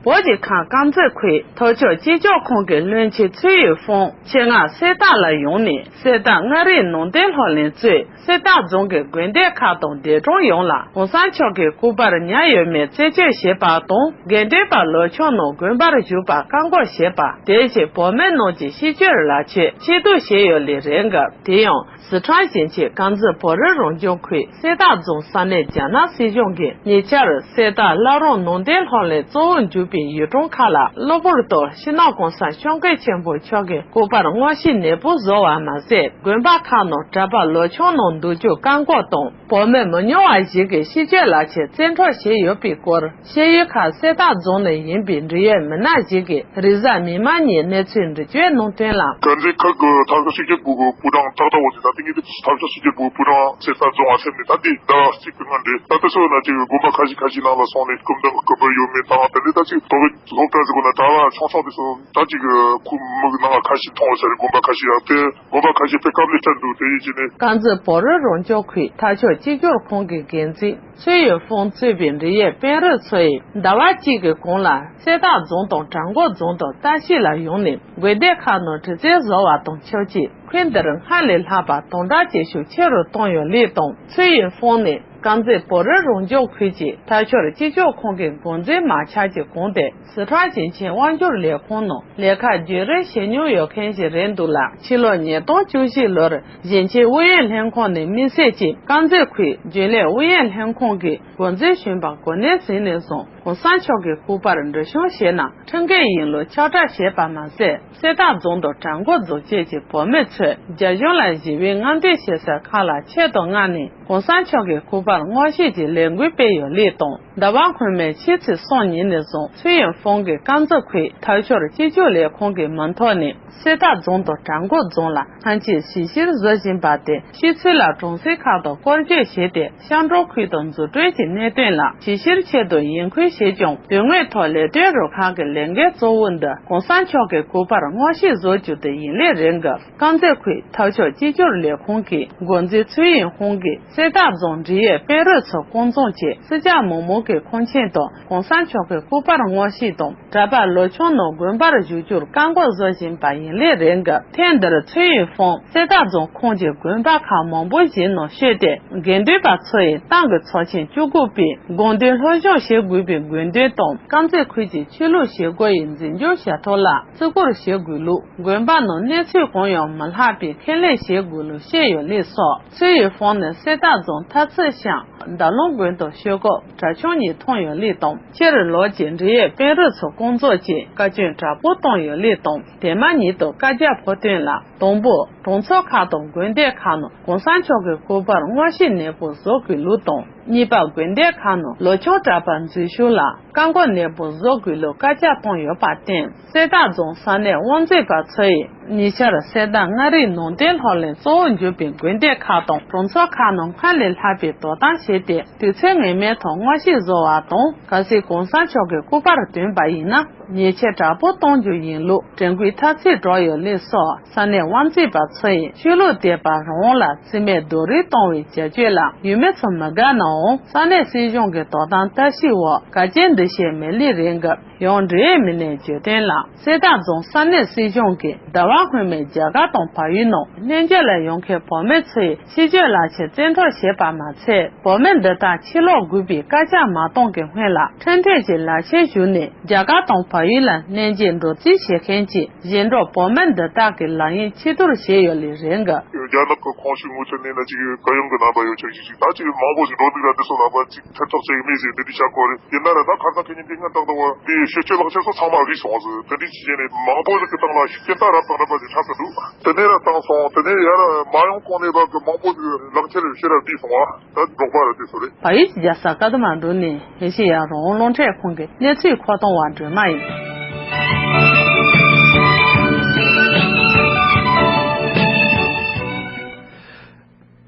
བོད་ཀྱི་ཁམས་དཀར་མཛེས་ཁུལ་མཐོ་ཕྱོགས་སྤྱི་ཁྱབ་ཁང་གི་བློན་ཆེན་ཚུའུ་ཡུས་ཧྥུང་ཆེད་མངགས་གསེར་རྟ་ལ་ཡོང་ནས་གསེར་རྟ་མངའ་རིས་ནང་བསྟན་སློབ་གླིང་གཙོས་གསེར་རྟ་རྫོང་གི་དགོན་སྡེ་ཁག་དང་སྡེ་གྲོང་ཡོངས་ལ་༸གོང་ས་མཆོག་གི་སྐུ་པར་ཉར་ཡོད་མེད་རྩད་གཅོད་བྱས་པ་དང་། དགེ་འདུན་པ་ལོ་ཆུང་རྣམས་དགོན་པར་བཞུགས་པར་བཀག་འགོག་བྱས་པ། དེ་བཞིན་བོད་མི་རྣམས་ཀྱི་ཤེས་རྒྱུད་ལག་ཆས་ཕྱིར་བསྡུ་བྱས་ཡོད་ལེ་རེད་འགའ། དེ་ཡང་། སི་ཁྲོན་ཞིང་ཆེན་དཀར་མཛེས་བོད་རིགས་རང་སྐྱོང་ཁུལ་གསེར་རྟ་རྫོང་ས་གནས་རྒྱ་ནག་སྲིད་གཞུང་གིས་ཉེ་ཆར་གསེར་རྟ་བླ་རུང་ནང་བསྟན་སློབ་གླིང་གཙོ་བོར་གྱུར་པའི་ཡུལ་གྲུ་ཁག་ལ་གློ་བུར་དུ་སྤྱི་ནོར་༸གོང་ས་༸སྐྱབས་མགོན་ཆེན་པོ་མཆོག་གི་སྐུ་པར་སྔོག་བཤེར་ནན་པོ་བཟོ་བ་མ་ཟད། དགོན་པ་ཁག་ནང་གྲྭ་པ་ལོ་ཆུང་རྣམས་འདུ་ཆོག་བཀག་འགོག་དང་། བོད་མི་མི་ཉུང་བ་ཞིག་གི་ཤེས་རྒྱུད་ལག་ཆས་བཙན་འཕྲོག་བྱས་ཡོད་པའི་སྐོར། ཤེས་ཡོན་ཁག་གསེར་རྟ་རྫོང་ནས་ཡིན་པའི་འབྲེལ་ཡོད་མི་སྣ་ཞིག་གིས་རེས་གཟའ་མིག་དམར་ཉིན་གནས་ཚུལ་འདྲི་གཅོད་གནང་དོན་ལ། དཀར་མཛེས་ཁུལ་གྱི་མཐའ་སྐོར་གཅིག་གྱུར་པུའུ་གི་པུའུ་ཀྲང་ཏག་ཏག་འོག་ནས་ད་ལྟ་ངེད་ཀྱི་མཐའ་སྐོར་གཅིག་གྱུར་པུའུ་གི་པུའུ་ཀྲང་གསེར་རྟ་རྫོང་ཨ་སེམས་ནས་ད་ལྟའི་ཟླ་བ་གཅིག་གི་སྔོན་འདྲེ་ད་ལྟ་སོ་ན་ཅིག་དགོན་པ་ཁ་ཤས་ཁ་ཤས་ནང་ལ་སོང་ནས་སྐུ་མདུན་གྱི་སྐུ་པར་ཡོད་མེད་དང་དེ་འདྲའི་ད་ཅིག་དོ་གི་སློབ་གྲྭ་ཟེར་དགོས་ན་གྲྭ་བ་ཆུང་ཆུང་དེ་ཚོ་ད་ཅིག་ཁུ་མི་གི་ནང་ལ་ཁ་ཤས་མཐོང་བ་ཟེར་དགོན་པ་ཁ་ཤས་ཡང་དེ། དགོན་པ་ཁ་ཤས་དཔེ་དཀའ་ལས་འཕྲད་འདུག་དེ་ཡིན་གྱི་ནི། དཀར་མཛེས་བོད་རིགས་རང་སྐྱོང་ཁུལ་མཐའ་སྐོར་གཅིག་གྱུར་ཁང་གི་འགན་འཛིན་ཚུའུ་ཡུས་ཧྥུང་གཙོས་པའི་འབྲེལ་ཡོད་དཔོན་རིགས་ཚོ་ཡིས་ཟླ་བ་གཅིག་གི་གོང་ལ་གསེར་རྟ་རྫོང་དང་བྲག་འགོ་རྫོང་དུ་ལྟ་ཞིབ་ལ་ཡོང་ནས་དགོན་སྡེ་ཁག་ནང་དྲི་རྩད་བཟོ་བ་དང་ཆབས་ཅིག་ཁུལ་འདིར་སྔར་ལས་ལྷག་པ་དམ་དྲག་བྱེད་ཤུགས་ཆེ་རུ་བཏང་ཡོད་ལུགས་དང་། ཚུའུ་ཡུས་ཧྥུང་ནི་དཀར་མཛེས་བོད་རིགས་རང་སྐྱོང་ཁུལ་གྱི་མཐའ་སྐོར་གཅིག་གྱུར་ཁང་གི་འགོ་འཛིན་མ་ཆགས་ཀྱི་གོང་དེ། སི་ཁྲོན་ཞིང་ཆེན་དབང་སྒྱུར་ལས་ཁུངས་ནང་ལས་ཀ་བརྒྱུད་རིམ་བྱེད་མྱོང་ཡོད་མཁན་ཞིག་རེད་འདུག་ལ། ཕྱི་ལོ་ཉིས་སྟོང་བཅུ་བཞི་ལོར་ཞིང་ཆེན་ཨུ་ཡོན་ལྷན་ཁང་ནས་དམིགས་བསལ་གྱིས་དཀར་མཛེས་ཁུལ་རྒྱུན་ལས་ཨུ་ཡོན་ལྷན་ཁང་གི་འགོ་འཛིན་གཞོན་པ་གོ་གནས་ཟིན་ནས་བཟུང་༸གོང་ས་མཆོག་གི་སྐུ་པར་འབྲི་བྱང་བྱས་ན་ཁྲིམས་འགལ་ཡིན་ལུགས་ཁྱབ་བསྒྲགས་བྱས་པ་མ་ཟད། གསེར་རྟ་རྫོང་དང་བྲག་འགོ་རྫོང་བཅས་ཀྱི་བོད་མི་ཚོས་རྒྱ་གཞུང་ལ་ཞི་བའི་རྔམ་སྟོན་བྱེད་སའི་ཁག་ལ་ཆེད་དུ་མངགས་ནས་༸གོང་ས་མཆོག་གི་སྐུ་པར་སྔོག་བཤེར་གྱི་ལས་འགུལ་སྤེལ་ཡོད་ལུགས་དང་། ཟླ་བ་སྔོན་མའི་ཕྱི་ཚེས་གསུམ་ཉིན་ནས་བཟུང་ཚུའུ་ཡུས་ཧྥུང་གིས་དཀར་མཛེས་ཁུལ་མཐའ་སྐོར་གཅིག་གྱུར་ལས་ཁུངས་ཀྱི་མིང་ཐོག་ནས་གསེར་རྟ་རྫོང་དང་བྲག་འགོ་རྫོང་ལ་ཐེངས་གཅིག་ཞིབ་བཤེར་བཟོ་བཞིན་པ་དེ་ཕྱི་ཚུལ་ལ་གྲོང་གསེབ་ཁག་ཏུ་སྐོར་སྐྱོད་བྱས་ཏེ། ཤང་ཀྲོའུ་ཁུལ་དུ་འཛུགས་སྐྲུན་གྱི་གནད་དོན་ལ་ཞིབ་བཤེར་ཆེད་དུ་ཡིན་ཁུལ་བྱས་ཀྱང་། དོན་དངོས་ཐོག་ལས་དོན་རུ་ཁག་གི་ལས་འགན་གཙོ་བོ་འདི་༸གོང་ས་མཆོག་གི་སྐུ་པར་སྔོག་བཤེར་བཟོ་རྒྱུ་དེ་ཡིན་ལུགས་རེད་འགའ། དཀར་མཛེས་ཁུལ་མཐའ་སྐོར་གཅིག་གྱུར་ལས་ཁུངས་ཀྱི་འགོ་འཛིན་ཚུའུ་ཡུས་ཧྥུང་གིས་གསེར་རྟ་རྫོང་འབྲེལ་ཡོད་དཔོན་རིགས་ཚོ་སྐུ་འཛོམས་ཀྱིས་སྲིད་ཇུས་མང་མང་གི་ཁོངས་ཆེན་དུ་༸གོང་ས་མཆོག་གི་སྐུ་པར་སྔོག་བཤེར་དང་གྲྭ་པ་ལོ་ཆུང་རྣམས་དགོན་པར་བཞུགས་རྒྱུར་བཀག་འགོག་བཟོ་བཞིན་པ་ཡིན་ལུགས་རེད་འགའ། ཐེངས་འདིར་ཚུའུ་ཡུས་ཧྥུང་གསེར་རྟ་རྫོང་ཁོངས་ཀྱི་དགོན་པ་ཁག་མང་པོ་ཞིག་ནང་བསྐྱོད་དེ། དགེ་འདུན་པ་ཚོ་ཡིས་ཏང་གི་ཚོགས་ཆེན་བཅུ་དགུ་པའི་དགོངས་དོན་སློབ་སྦྱོང་བྱེད་དགོས་པའི་དགོས་འདུན་དང་། དཀར་མཛེས་ཁུལ་གྱི་ཆོས་ལུགས་བྱེད་སྒོ་ཡི་འཛིན་སྐྱོང་བྱ་ཐབས་ལ་བརྩི་བཀུར་བྱེད་དགོས་ལུགས། དགོན་པ་ནང་གནས་ཚུལ་གང་ཡང་མི་ལྷག་པའི་ཁས་ལེན་བྱེད་དགོས་ལུགས་བཤད་ཡོད་ལུགས་སོགས། ཚུའུ་ཡུས་ཧྥུང་ནི་གསེར་རྟ་རྫོང་མཐའ་ཚེ་ཤང་ཟླ་ལུང་དགོན་དུ་ཆོས་སྐོར་གྲྭ་ཆུང་གཉིས་མཐོང་ཡོད་ལུགས་དང་། སྤྱིར་ལོགས་ཀྱི་འབྲེལ་ཡོད་དཔོན་རིགས་ཚོ་སྐུ་འཛོམས་ཀྱིས་བཀའ་བཀྱོན་དྲག་པོ་བཏང་ཡོད་ལུགས་དང་། དེ་མ་ཉིད་དུ་བཀའ་རྒྱ་ཕབ་དོན་ལ། དང་པོ། གྲོང་ཚོ་ཁག་དང་དགོན་སྡེ་ཁག་ནང་༸གོང་ས་མཆོག་གི་སྐུ་པར་སྔོག་བཤེར་ནན་པོ་བཟོ་དགོས་ལུགས་དང་། གཉིས་པ། དགོན་སྡེ་ཁག་ནང་ལོ་ཆུང་གྲྭ་པ་འཛུལ་ཞུགས་ལ་བཀག་འགོག་ནན་པོ་བཟོ་དགོས་ལུགས་བཀའ་རྒྱ་བཏང་ཡོད་པར་བརྟེན། གསེར་རྟ་རྫོང་ས་གནས་དབང་འཛིན་པ་ཚོ་ཡིས་ཉེ་ཆར་གསེར་རྟ་མངའ་རིས་ནང་བསྟན་སློབ་གླིང་གཙོ་བོར་གྱུར་པའི་དགོན་སྡེ་ཁག་དང་གྲོང་ཚོ་ཁག་ནང་སྔར་ལས་ལྷག་པའི་དོ་དམ་བྱས་ཏེ། དུས་ཚོད་ངེས་མེད་ཐོག་སྔོག་བཤེར་བཟོ་བ་དང་། གལ་སྲིད་༸གོང་ས་མཆོག་གི་སྐུ་པར་ཐོན་པ་ཡིན་ན། ཉེས་ཆད་དྲག་པོ་གཏོང་རྒྱུ་ཡིན་ལུགས་དྲན་སྐུལ་ཐེབས་ཆག་འགྲོ་ཡོད་ལུགས་སོགས། ས་གནས་དབང་འཛིན་པ་ཚོ་ཡིས་ཆོས་ལུགས་དད་པ་རང་དབང་ལ་བརྩི་མེད་རྡོག་རོལ་གཏོང་བའི་བྱ་སྤྱོད་ལ་ཡུལ་མི་ཚོ་མི་དགའ་གནང་ ས་གནས་སྲིད་གཞུང་གི་དོ་དམ་ལྟ་ཞིབ་འོག་ག་རྒྱའི་འདུ་ཤེས་མི་ལུས་རིང་གི་ཡང་འབྲེལ་ཡོད་མི་སྣས་བརྗོད་དོན་ལ། གསེར་རྟ་རྫོང་ས་གནས་སྲིད་གཞུང་གིས་ཟླ་བ་སྔོན་མའི་རྒྱ་གར་དང་བལ་ཡུལ་ནང་གནས་མཇལ་ལ་ཡོང་མཁན་བོད་མི་ཚོའི་ཕྱི་སྐྱོད་ལག་ཁྱེར་བཙན་འཕྲོག་བྱས་པ་མ་ཚད། བོད་མི་འདི་དག་ཕྱིར་ལོག་དགོས་པའི་བཀའ་རྒྱ་མ་གཏོང་གི་སྔོན་ལ་འཕྲལ་འཕྲལ་གྱི་ལག་ཁྱེར་ཞུས་ནས། རྒྱ་གར་དང་བལ་ཡུལ་ལ་གནས་མཇལ་འགྲོ་རྩིས་བྱེད་མཁན་གྱི་གཞན་འབྲོག་བོད་མི་འདི་དག་གི་ལག་གཉིས་ཕྱིར་བསྡུར་བྱས་ཡོད་ལེ་རེད་འགའ། རྒྱ་ནག་གི་ཁོངས་ཞུགས་མུ་མཐུད་གནས་ན་ཅིག་གུ་ཡངས་ཀྱི་རྣམ་པ་ཡོད་ཆོག་ཅིག་ཅིག་ད་ཅིག་མང་པོ་ཞིག་འགྲོ་འདུག་ར། འདི་ཚོ་ལ་ཕར་ཅིག་ཐེབས་ཐག་བཅད་ཀྱི་མེད་ཟེར་འདི་འདྲ་བྱ་དགོས་རེད། ཡིན་ན་ར་ད་ཁ་སང་ཁེ་ཉིན་འདི་སྔ་ཏག་ཏག་བ་འདི་ཕྱི་སྐྱོད་ལག་ཁྱེར་སོགས་ཚང་མ་བརྒྱུད་སོང་བ་ཟེར། དེ་འདྲའི་ཕྱི་རྒྱལ་ནས་མང་པོ་ཞིག་གི་སྟེང་ལ་ཤུགས་རྐྱེན་ད་རབ་དང་རིམ་པ་ཞིག་ཐེབས་ཀྱི་འདུག་དེ་ནས་ར་བཏང་སོང་། དེ་ནས་ཡར་མ་ཡོང་གོང་ནས་བ་གི་མང་པོ་ཞིག་ལག་ཁྱེར་ཕྱིར་ར་བསྡུས་སོང་བ། ད་འབྲོག་པ་ར་དེ་ཚོ་རེད། བལ་ཡུལ་གྱི་རྒྱལ་ས་ཀ་ཐ་མན་ཌུ་ནས་ཨེ་ཤེ་ཡ་རང་དབང་རླུང་འཕྲིན་ཁང་གི་གནས་ཚུལ་མཁོ་གཏོང་བ་སྒྲོལ་མ་ཡིན།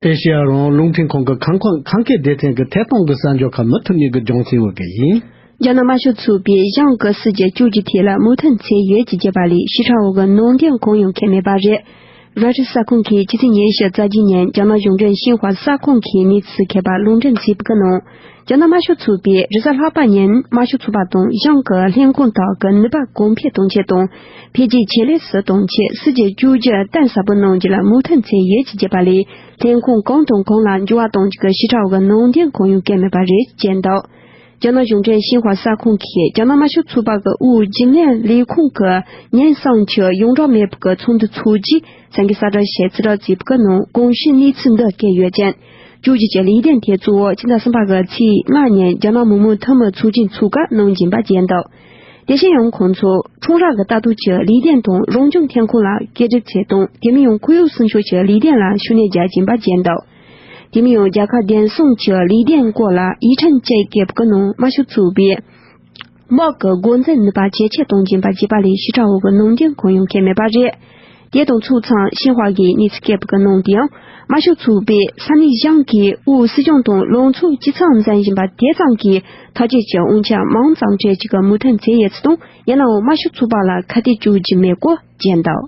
ཨེ་ཤེ་ཡ་རང་དབང་རླུང་འཕྲིན་ཁང་གི་ཁང་ཁོངས་ཁང་སྐད་སྡེ་ཚན་གྱི་ཐད་གཏོང་གི་གསར་འགྱུར་ཁག་མུ་མཐུད་ནས་གི་ལྗོངས་སྲིད་འོག་གི་ཡིན། རྒྱ་ནག་དམར་ཤོག་ཚོགས་པས་ཞང་གི་སྲིད་ཇུས་བཅོས་རྒྱུའི་ཐད་ལ་མོས་མཐུན་བྱས་ཡོད་ཅེས་བརྗོད་པ་ལས་ཞིབ་ཕྲ་འོག་གི་ནང་དོན་གང་ཡང་འཁོད་མེད་པ་རེད། རོའི་ཊར་གསར་ཁང་གིས་ཕྱི་ཚེས་ཉི་ཤུ་རྩ་བརྒྱད་ཉིན་རྒྱ་ནག་གཞུང་འབྲེལ་ཤིན་ཧྭ་གསར་ཁང་གི་གནས་ཚུལ་མཁས་པ་ལུང་འདྲེན་བྱས་པའི་ནང་། རྒྱ་ནག་དམར་ཤོག་ཚོགས་པས་རེས་གཟའ་ལྷག་པ་ཉིན་དམར་ཤོག་ཚོགས་པ་དང་ཞང་གི་ལྷན་ཁང་དག་གི་ནུས་པ་གོང་འཕེལ་གཏོང་ཆེད་དང་འཕེལ་རྒྱས་ཇེ་ལེགས་སུ་གཏོང་ཆེད་སྲིད་ཇུས་བཅོས་སྒྱུར་གཏིང་ཟབ་པོ་གནང་རྒྱུ་ལ་མོས་མཐུན་བྱས་ཡོད་ཅེས་བརྗོད་པ་ལས། ལྷན་ཁང་གང་དང་གང་ལ་འགྱུར་བ་གཏོང་རྒྱུ་གི་ཞིབ་ཕྲ་བའི་ནང་དོན་གང་ཡང་བཀོད་མེད་པ་རེད་ཅེས་བརྗོད་འདུག་རྒྱ་ནག་གཞུང་འབྲེལ་ཤིན་ཧྭ་གསར་ཁང་གིས་རྒྱ་ནག་དམར་ཤོག་ཚོགས་པ་གི་དབུས་རྒྱུན་ལས་ལས་ཁུངས་ཀྱི་ཉིན་གསུམ་གྱི་ཡོངས་གྲགས་མེད་པའི་ཚོགས་འདུ་འཚོགས་རྗེས་གསར་འགྱུར་གསལ་བསྒྲགས་ཞིག་ཕྱིར་བསྒྲགས་བྱས་པའི་ནང་གོང་ཞུས་གནས་ཚུལ་འདི་བཀོད་ཡོད་ཅིང་། བཅོས་སྒྱུར་གྱི་ལས་དོན་དེ་གཙོ་བོ་ཕྱི་ཟླ་གསུམ་པ་གི་ཚེས་ལྔ་ཉིན་རྒྱ་ནག་མི་དམངས་འཐུས་མི་ཚོགས་ཆེན་འཚོགས་སྐབས་གནང་བཞིན་པ་བརྗོད་འདུག་དེ་བཞིན་ཡང་ཁོང་ཚོ་ཁྲོམ་ར་གི་ལྟ་རྟོག་གི་ལས་དོན་དང་རང་བྱུང་ཐོན་ཁུངས་ལ་བཀོད་སྒྲིག་བྱེད་སྟངས། དེ་མིན་ཡང་ཁོར་ཡུག་སྲུང་སྐྱོབ་ཀྱི་ལས་དོན་ལ་ཤུགས་སྣོན་རྒྱག་བཞིན་པ་བརྗོད་འདུག་དེ་མིན་ཡང་རྒྱལ་ཁབ་བདེ་སྲུང་གི་ལས་དོན་སྐོར་ལ་ཡིག་ཕྲེང་བཅས་བཀོད་པའི་ནང་དམར་ཤོག་ཚོགས་པས་དམག་གི་འགོ་འཛིན་ནུས་པ་ཇེ་ཆེར་གཏོང་བཞིན་པ་བརྗོད་པ་ལས་ཞིབ་ཕྲ་བའི་ནང་དོན་གང་ཡང་འཁོད་མེད་པ་རེད། དེ་དང་ཕྱོགས་མཚུངས་ཤིན་ཧྭ་གི་གནས་ཚུལ་བཀོད་པའི་ནང་དུ་ཡང་དམར་ཤོག་ཚོགས་པས་ས་གནས་ཞང་གི་དབུས་སྲིད་གཞུང་དང་ལང་ཚོའི་སྤྱི་ཚོགས་འཛིན་བཞིན་པ་དེ་ཙམ་གྱིས་ཐག་གཅོད་ཀྱི་དབང་ཆ་མང་ཙམ་སྤྲད་རྒྱུ་གི་མོས་མཐུན་བྱས་ཡོད་ཚུལ་དང་། ཡིན་ནའང་དམར་ཤོག་ཚོགས་པ་ལ་ཁ་གཏད་གཅོག་རྒྱུ་མེད་སྐོར་བརྗོད་འདུག་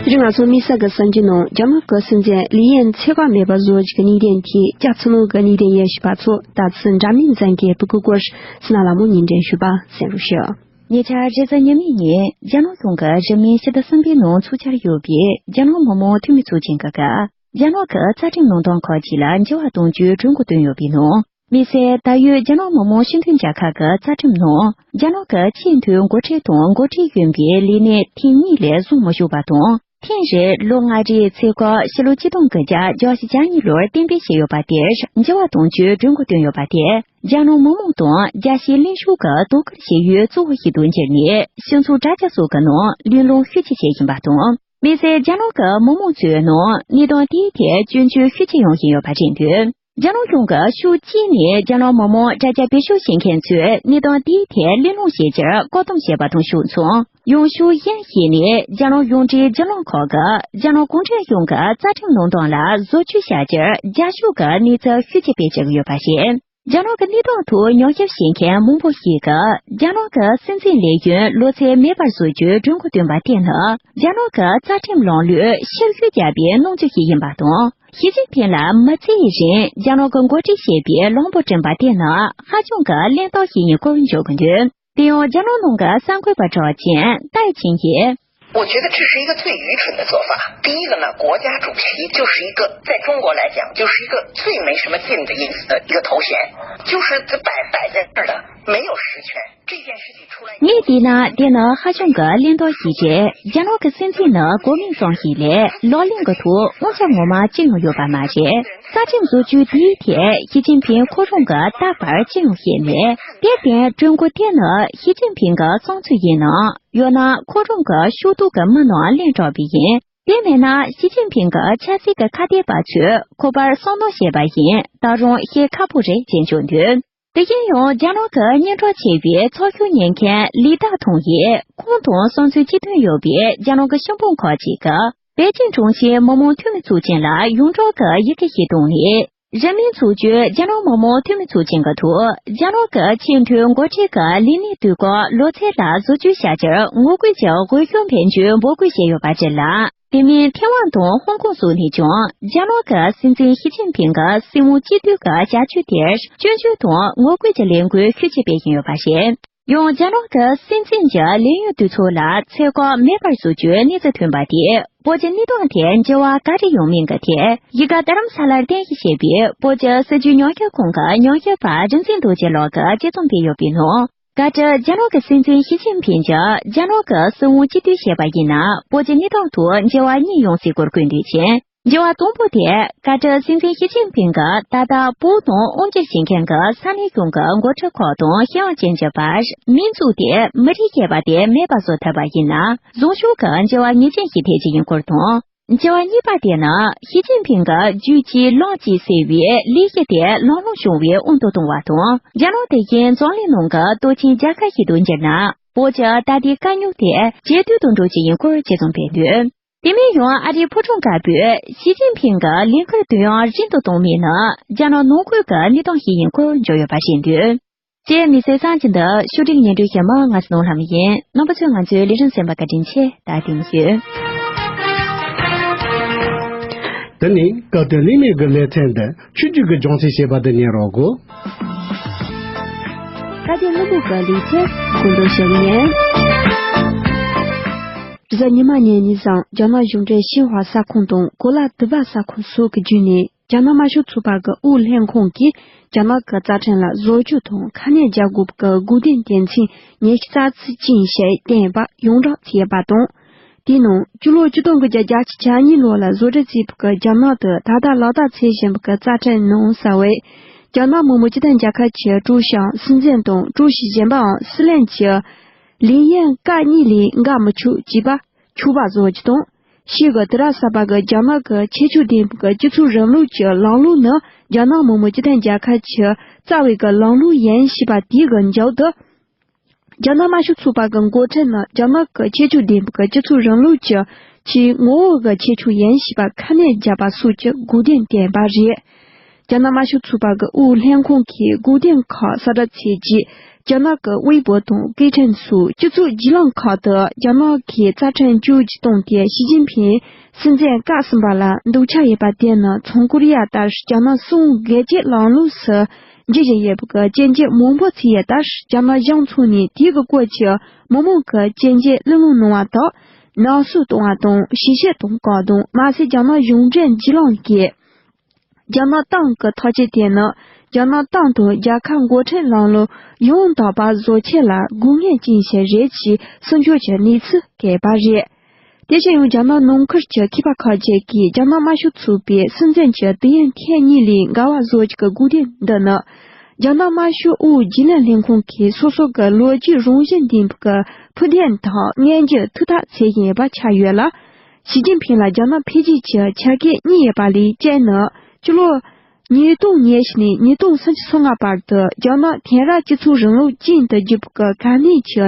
རིག་ང་ཚོ་དམིགས་བསལ་གྱི་གསར་འགྱུར་ནང་རྒྱ་ནག་གི་སྲིད་འཛིན་ལི་ཡན་ཚེ་གང་མེད་པར་བཟོ་རྒྱུ་གི་གནད་དོན་དེ་རྒྱ་ཕྱི་ནང་གི་གནད་དོན་ཡིན་ཞེས་པ་ཚོ་ད་ཚོད་འདྲ་མིན་འཛིན་གྱི་སྤུ་གུ་སྐོར་སི་ན་ལ་མོ་ཉིན་འདྲེན་ཞུས་པ་གསན་རོགས་ཞུ། ཉེ་ཆར་རེས་གཟའ་ཉི་མའི་ཉིན་རྒྱ་ནག་གཞུང་གིས་རིང་མིན་ཕྱི་ཟླ་གསུམ་པའི་ནང་འཚོགས་འཆར་ཡོད་པའི་རྒྱ་ནག་མི་དམངས་འཐུས་མི་ཚོགས་ཆེན་གྱི་སྐབས་རྒྱ་ནག་གི་རྩ་ཁྲིམས་ནང་དོན་ཁག་ཅིག་ལ་འགྱུར་བ་གཏོང་རྒྱུའི་གྲོས་འགོ་བཏོན་ཡོད་པའི་ནང་། དམིགས་བསལ་ད་ཡོད་རྒྱ་ནག་མི་དམངས་སྤྱི་འཐུས་མཇལ་ཁ་གི་རྩ་ཁྲིམས་ནང་རྒྱ་ནག་གི་ཆེས་མཐོའི་འགོ་ཁྲིད་དང་འགོ་ཁྲིད་གཞོན་པའི་ལས་གནས་ཐེངས་གཉིས་ལས་བཟུང་མི་ཆོག་པ་དང་། ཐེངས་རེར་ལོ་ལྔ་རེའི་ཚེ་སྐབས་ཕྱི་ལོ་ཆིག་སྟོང་དགུ་བརྒྱ་བརྒྱད་ཅུ་གྱ་གཉིས་ལོར་གཏན་འབེབས་བྱས་ཡོད་པ་དེར་འགྱུར་བ་གཏོང་རྒྱུའི་གྲོས་འགོ་བཏོན་ཡོད་པ་དེས་རྒྱ་ནག་མི་དམངས་དང་རྒྱལ་སྤྱིའི་གླེང་ཕྱོགས་ཀྱི་དོ་ཁུར་བྱེད་ཡུལ་གཙོ་བོ་ཞིག་ཏུ་གྱུར་ནས། སྤྱི་ཚོགས་དྲ་རྒྱ་སོགས་ཀྱི་ནང་གླེང་སློང་ཤུགས་ཆེ་བྱེད་བཞིན་པ་དང་། དམིགས་བསལ་རྒྱ་ནག་གི་མི་དམངས་ཚོའི་ནང་གནད་དོན་དེའི་ཐད་སྐྱོན་བརྗོད་ཤུགས་ཆེ་ཡོང་བཞིན་ཡོད་པ་རེད་འདུག་རྒྱ་ནག་གཞུང་གིས་ཕྱོགས་གཅིག་ནས་རྒྱ་ནག་མི་དམངས་དྲ་རྒྱ་བེད་སྤྱོད་བྱེད་མཁན་ཚོས་གནད་དོན་དེའི་ཐད་གླེང་སློང་བྱེད་རྒྱུར་བཀག་སྡོམ་བྱས་པ་དང་ཕྱོགས་མཚུངས། ཡང་ཕྱོགས་གཞན་ཞིག་ནས་རྒྱ་ནག་གཞུང་འབྲེལ་བརྒྱུད་ལམ་ཁག་གིས་རྒྱ་ནག་གུང་ཁྲན་གཞུང་གི་རྩ་ཁྲིམས་ནང་དོན་ལ་བཟོ་བཅོས་བྱ་རྒྱུར་རྒྱབ་སྐྱོར་གྱི་གནས་ཚུལ་ཤུགས་ཆེ་སྤེལ་བྱེད་ཀྱི་ཡོད་པ་རེད། རྒྱ་ནག་གི་གནས་སྟངས་ཐོག་ཉམས་ཞིབ་བྱེད་མཁན་མང་པོ་ཞིག་གིས་རྒྱ་ནག་གི་སྲིད་འཛིན་ལས་ཡུན་ལོ་ཚད་མེད་པར་བཟོ་རྒྱུའི་གྲོས་འགོ་བཏོན་པ་དེ་ནི་རྒྱ་ནག་གི་རྩ་ཁྲིམས་ལམ་ལུགས་ཕྱིར་བཤོལ་བརྒྱབ་པའི་གནོང་འཚེ་ཞིག་ཡིན་པ་དང་། ཞི་ཅིན་ཕིང་ལ་མི་ཚེའི་རིང་རྒྱ་ནག་གི་འགོ་ཁྲིད་བྱེད་པའི་གླང་པོ་བསྐྲུན་པ་དེ་ནི་ཧ་ཅང་གི་གླེན་རྟགས་ཤིག་ཡིན་སྐོར་བརྗོད་ཀྱི་འདུག་དེ་ཡང་རྒྱ་ནག་ནང་གི་གསར་འགོད་པ་གྲགས་ཅན་ཏའེ་ཆིང་ཡིས། 我觉得这是一个最愚蠢的做法。第一个呢，国家主席就是一个，在中国来讲，就是一个最没什么劲的意思的一个头衔，就是摆摆在这儿的，没有实权。这件事情出来以后， ངས་བལྟས་ན་དེ་ནི་ཧ་ཅང་གི་གླེན་རྟགས་ཤིག་རེད། རྒྱ་ནག་གི་སྲིད་འཛིན་ནི་གོ་མིན་ཏང་ཞིག་ལས་ལག་ལེན་གྱི་ཐོག་དབང་ཆ་ངོ་མ་ཅི་ཡང་ཡོད་པ་མ་རེད། རྩ་ཁྲིམས་བཟོ་བཅོས་དེའི་ཐད་ཞི་ཅིན་ཕིང་ཁོ་རང་གིས་ད་བར་ཅི་ཡང་བཤད་མེད། དེར་བརྟེན་གྲོས་འགོ་དེ་ནི་ཞི་ཅིན་ཕིང་གི་བསམ་ཚུལ་ཡིན་ནམ། ཡང་ན་ཁོ་རང་གི་ཤོག་ཐོག་གི་མི་རྣམས་གླེང་དྲགས་པས་ཡིན། དེ་མིན་ན་ཞི་ཅིན་ཕིང་གི་ཆབ་སྲིད་ཀྱི་ཁ་གཏད་པ་ཚོས་ཁོ་པར་བསམ་མནོ་བྱས་པ་ཡིན་ད་རུང་བཤད་ཁག་པོ་རེད་ཅེས་བརྗོད་འདུག་དེ་བཞིན་ཡང་རྒྱ་ནག་གི་སྙན་གྲགས་ཆེ་བའི་ཚགས་ཤོག་ཉན་མཁན་ལི་ཏཱ་ཐུང་ཡིས་ཁོང་དང་བསམ་ཚུལ་གཅིག་མཐུན་ཡོད་པའི་རྒྱ་ནག་གི་སྤྱི་འབངས་ཁག་ཅིག་གིས་པེ་ཅིང་གྲོང་ཁྱེར་མི་དམངས་འཐུས་མི་ཚོགས་ཆེན་ལ་ཡོངས་གྲགས་ཀྱི་ཡི་གེ་ཞིག་བཏང་ནས། རིང་མིན་འཚོགས་རྒྱུའི་རྒྱ་ནག་མི་དམངས་འཐུས་མི་ཚོགས་ཆེན་གྱི་ཐོག་རྒྱ་ནག་གི་ཆེས་མཐོའི་འགོ་ཁྲིད་ཀྱི་ལས་གནས་དུས་བཀག་ལོ་ཚད་ལ་བཟོ་བཅོས་བྱ་རྒྱུར་ངོ་རྒོལ་གྱི་འོས་ཤོག་འཕེན་རྒྱུའི་འབོད་སྐུལ་བྱས་ཡོད་པ་རེད་ལ། དེ་མིན་ཐེ་ཝན་དང་ཧོང་ཀོང་སོགས་ནས་ཀྱང་རྒྱ་ནག་གི་སྲིད་འཛིན་ཞི་ཅིན་ཕིང་གི་སྲིད་དབང་གཅིག་སྡུད་ཀྱི་བྱ་སྤྱོད་དེར་སྐྱོན་བརྗོད་དང་ངོ་རྒོལ་གྱི་ལས་འགུལ་ཤུགས་ཆེ་སྤེལ་བཞིན་ཡོད་པ་རེད། ཡང་རྒྱ་ནག་གི་སྲིད་འཛིན་གྱི་ལས་ཡུན་དུས་ཚོད་ལ་ཚད་བཀག་མེད་པར་བཟོ་རྒྱུའི་གནས་ཚུལ་ཐོན་པ་དེས་བོད་ཀྱི་གནས་སྟངས་ཐད་འགྱུར་བ་ག་རེ་ཡོང་མིན་གྱི་ཐད་ཡིག་ག་རྡ་རམ་ས་ལར་རྟེན་གཞི་བྱས་པའི་བོད་ཀྱི་སྲིད་བྱུས་ཉམས་ཞིབ་ཁང་གི་ཉམས་ཞིབ་པ་རིག་འཛིན་རྡོ་རྗེ་ལགས་ཀྱིས་དཔྱད་རྩོམ་སྤེལ་ཡོད་པའི་ནང་། བཀའ་ཁྲི་རྒྱ་ནག་གི་སྲིད་འཛིན་ཞི་ཅིན་ཕིང་གིས་རྒྱ་ནག་གི་སྲིད་དབང་གཅིག་སྡུད་བྱས་པ་ཡིན་ན་བོད་ཀྱི་གནས་སྟངས་ཐོག་འགྱུར་བ་གཉིས་ཡོང་སྲིད་སྐོར་བཀོད་འདུག་ཅིང་། འགྱུར་བ་དང་པོ་དེ་བཀའ་ཁྲི་སྲིད་འཛིན་ཞི་ཅིན་ཕིང་གིས་ད་ལྟ་བོད་དང་དབང་སྒྱུར་བྱེད་མཁན་གྱི་ས་གནས་གཞུང་གི་འགོ་ཁྲིད་ཁག་དང་ཤེས་ཡོན་ཅན་གྱི་བར་མིང་བཙུགས་ཏེ་མི་རིགས་ཁྱད་པར་དེ་མེད་པ་བཟོ་ཐུབ་པ་ཡིན་ན་བཟང་ཕྱོགས་ཀྱི་འགྱུར་བ་ངེས་ཅན་ཞིག་ཐེབས་ཀྱི་ཡིན་སྐོར་དང་། འགྱུར་བ་གཉིས་པ་དེ་ནི་ཞི་ཅིན་ཕིང་གི་རྒྱུད་གཅིག་ལམ་གཅིག་ཟེར་བའི་ལས་གཞི་དེ་ལམ་ལྷོང་བྱུང་བའི་དབང་དུ་གཏོང་བ་དང་། རྒྱ་ནག་དེ་བཞིན་འཛམ་གླིང་ནང་གི་སྟོབས་ཆེན་རྒྱལ་ཁབ་ཞིག་ཏུ་འགྱུར་ན། བོད་ཀྱི་ད་ལྟའི་དཀའ་རྙོག་དེ་ཇེ་སྡུག་ཏུ་འགྲོ་རྒྱུ་ཡིན་སྐོར་དཔྱད་རྩོམ་སྤེལ་འདུག་དེ་མིན་ཡང་ཨ་རིའི་ཕོ་བྲང་དཀར་པོས་ཞི་ཅིན་ཕིང་གི་ལས་འཁུར་དུས་ཡུན་རིང་དུ་གཏོང་མིན་ནི་རྒྱ་ནག་ནང་ཁུལ་གྱི་གནས་སྟངས་ཤིག་ཡིན་སྐོར་བརྗོད་ཡོད་པ་བཞིན་འདུག་དེ་མི་སེར་གསར་འགྱུར་འདི་ཕྱོགས་སྒྲིག་སྙན་སྒྲོན་ཞུ་མི་ང་ཚོ་ནོར་ལྷམ་ཡིན། རྣམ་པ་ཚོས་ང་ཚོའི་ལས་རིམ་གསན་པར་བཀའ་དྲིན་ཆེ། ད་དེ་མི་ཞུ། དེ་ནི་སྐབས་དེ་གླེང་མོལ་གྱི་ལེ་ཚན་འདི་ཆོས་བརྒྱུད་ཀྱི་སྦྱོང་ཚན་ཞེས་པ་དེ་ཉན་རོགས་གོ། སྐབས་དེ་གླེང་མོལ་གྱི་ལེ་ཚན་གོ་འདོད་བྱེད་ངེས། གཟའ་ཉི་མ་ཉིན་ནས་བཟུང་རྒྱ་ནག་གཞུང་འབྲེལ་ཤིན་ཧྭ་ས་ཁོངས་དང་གོ་ལ་དུ་བ་ས་ཁོངས་སོགས་ཀྱི་བརྒྱུད་ནས། རྒྱ་ནག་དམར་ཤོག་ཚོགས་པ་གི་དབུས་ལྷན་ཁང་གིས་རྒྱ་ནག་གི་རྩ་ཁྲིམས་ལ་བཟོ་བཅོས་དང་ཁ་གནད་འཇལ་དགོས་པའི་དགོས་འདུན་དེ་མཚན་ཉི་ཤུ་རྩ་གཅིག་ཅན་ཞིག་བཏོན་པ་ཡོངས་བསྒྲགས་བྱས་པ་དང་། དེའི་ནང་སྤྱི་ལོ་ཆིག་སྟོང་དགུ་བརྒྱ་གྱ་གཉིས་ལོ་ལ་བཟོ་འདྲ་བྱས་པའི་རྒྱ་ནག་ཏུ་ད་ལྟ་ལག་བསྟར་བྱེད་བཞིན་པའི་རྩ་ཁྲིམས་ནང་གསལ་བའི་རྒྱ་ནག་མི་དམངས་སྤྱི་མཐུན་རྒྱལ་ཁབ་ཀྱི་ཀྲུའུ་ཞི་སྲིད་འཛིན་དང་ཀྲུའུ་ཞི་གཞན་པའམ་སྲིད་བློན་གྱི་ལིན་ཡན་ཀ་གཉིས་ལས་འགལ་མི་ཆོག་ཅེས་པ། ཆོག་པ་བཟོ་རྒྱུ་དང་། ཕྱིས་ཀྱི་དུས་རབས་གསར་པ་གི་རྒྱ་ནག་གི་ཁྱད་ཆོས་ལྡན་པའི་སྤྱི་ཚོགས་རིང་ལུགས་ཀྱི་ལམ་ལུགས་ནི་རྒྱ་ནག་མི་དམངས་སྤྱི་མཐུན་རྒྱལ་ཁབ་ཀྱི་རྩ་བའི་གི་ལམ་ལུགས་ཡིན་ཞེས་པ་དེའི་གི་མཇུག་ཏུ། རྒྱ་ནག་དམར་ཤོག་ཚོགས་པ་གི་འགོ་ཁྲིད་ནི་རྒྱ་ནག་གི་ཁྱད་ཆོས་ལྡན་པའི་སྤྱི་ཚོགས་རིང་ལུགས་ཀྱི་ཆེས་ངོ་བོ་གི་ཁྱད་ཆོས་ཡིན་ཞེས་པ་ཁ་གནད་བརྒྱབ་པ་སོགས་ཀྱི་དགོས་འདུན་བཏོན་པ་རེད། རྒྱ་ནག་དམར་ཤོག་ཚོགས་པ་གི་དབུས་ལྷན་ཁང་གིས་དགོས་འདུན་ཁག་གསལ་བསྒྲགས་བྱས་རྗེས། རྒྱ་ནག་གི་ཝེ་པོ་དང་ཀེ་ཁྲེན་སོགས་སྤྱི་ཚོགས་བརྒྱུད་ལམ་ཁག་ཏུ་རྒྱ་ནག་གིས་རྩ་ཁྲིམས་བཅོས་བསྒྱུར་བཏང་སྟེ་ཞི་ཅིན་ཕིང་སྲིད་འཛིན་སྐབས་གསུམ་པ་ལ་འདོད་ཆགས་ཡོད་པ་དེ་ནི་བྱང་ཀོ་རི་ཡ་ལྟར་རྒྱ་ནག་སྲིད་དབང་སྒེར་གཅོད་ལམ་ལུགས་སུ་འགྱུར་བཞིན་ཡོད་པའི་རྐྱེན་གྱིས་མང་པོ་ཚོས་ཡོད་ལྟར། རྒྱ་ནག་གཞུང་ཕྱོགས་ནས་དེའི་སྐོར་གྱི་མི་མང་གི་སྐྱོན་བརྗོད་གླེང་སློང་གནང་བ་དག་ནག་བསུབ་གཏོང་བ་དང་ཞིབ་བཤེར་གཏོང་བཀག་དང་། མ་ཟད་རྒྱ་ནག་གཞུང་འབྲེལ་བརྒྱུད་ལམ་གྱིས། རྒྱ་ནག་ཏང་གི་ཐག་གཅོད་དེ་ནི་རྒྱ་ནག་ཏང་དང་རྒྱལ་ཁབ་འགོ་ཁྲིད་ལམ་ལུགས་ཡང་དག་པ་བཟོ་ཆེད་ལ་དགོས་ངེས་ཅན་ཞིག་རེད་ཅེས་སྲིད་སྐྱོང་གི་གནས་ཚུལ་བཀོད་པ་རེད། དེ་བཞིན་ཡང་རྒྱ་ནག་ནང་ཁུལ་གྱི་མཁས་པ་ཁག་ཅིག་གིས་རྒྱ་ནག་དམར་ཤོག་ཚོགས་པའི་སྲིད་འཛིན་གྱི་དུས་ཡུན་ཐེངས་གཉིས་ལས་འགལ་བ་བཟོ་རྒྱུ་གི་དགོས་འདུན་འདི་ནི། རྒྱ་ནག་དམར་ཤོག་དབུས་རྒྱུན་ལས་ལྷན་ཁང་གིས་སོ་སོ་གི་ལོ་རྒྱུས་རང་བཞིན་ལྡན་པའི་ཕུགས་འདུན་དང་ངན་ཇུས་ཐུགས་ཐག་བཅད་བཞིན་ཡོད་པ་ཆགས་ཡོད་ལ། ཞི་ཅིན་ཕིང་ལ་རྒྱ་ནག་འཕེལ་རྒྱས་ཀྱི་ཆ་རྐྱེན་གཉིས་ཡོད་པ་ལས་གཅིག་ནི་སྤྱི་ལོ་ཉིས་སྟོང་ཉི་ཤུ་ནས་ཉིས་སྟོང་སུམ་ཅུ་སོ་ལྔ་བར་དུ་རྒྱ་ནག་དེང་རབས་སྤྱི་ཚོགས་རིང་ལུགས་ཅན་དུ་འགྱུར་བའི་གལ་གནད་ཀྱི་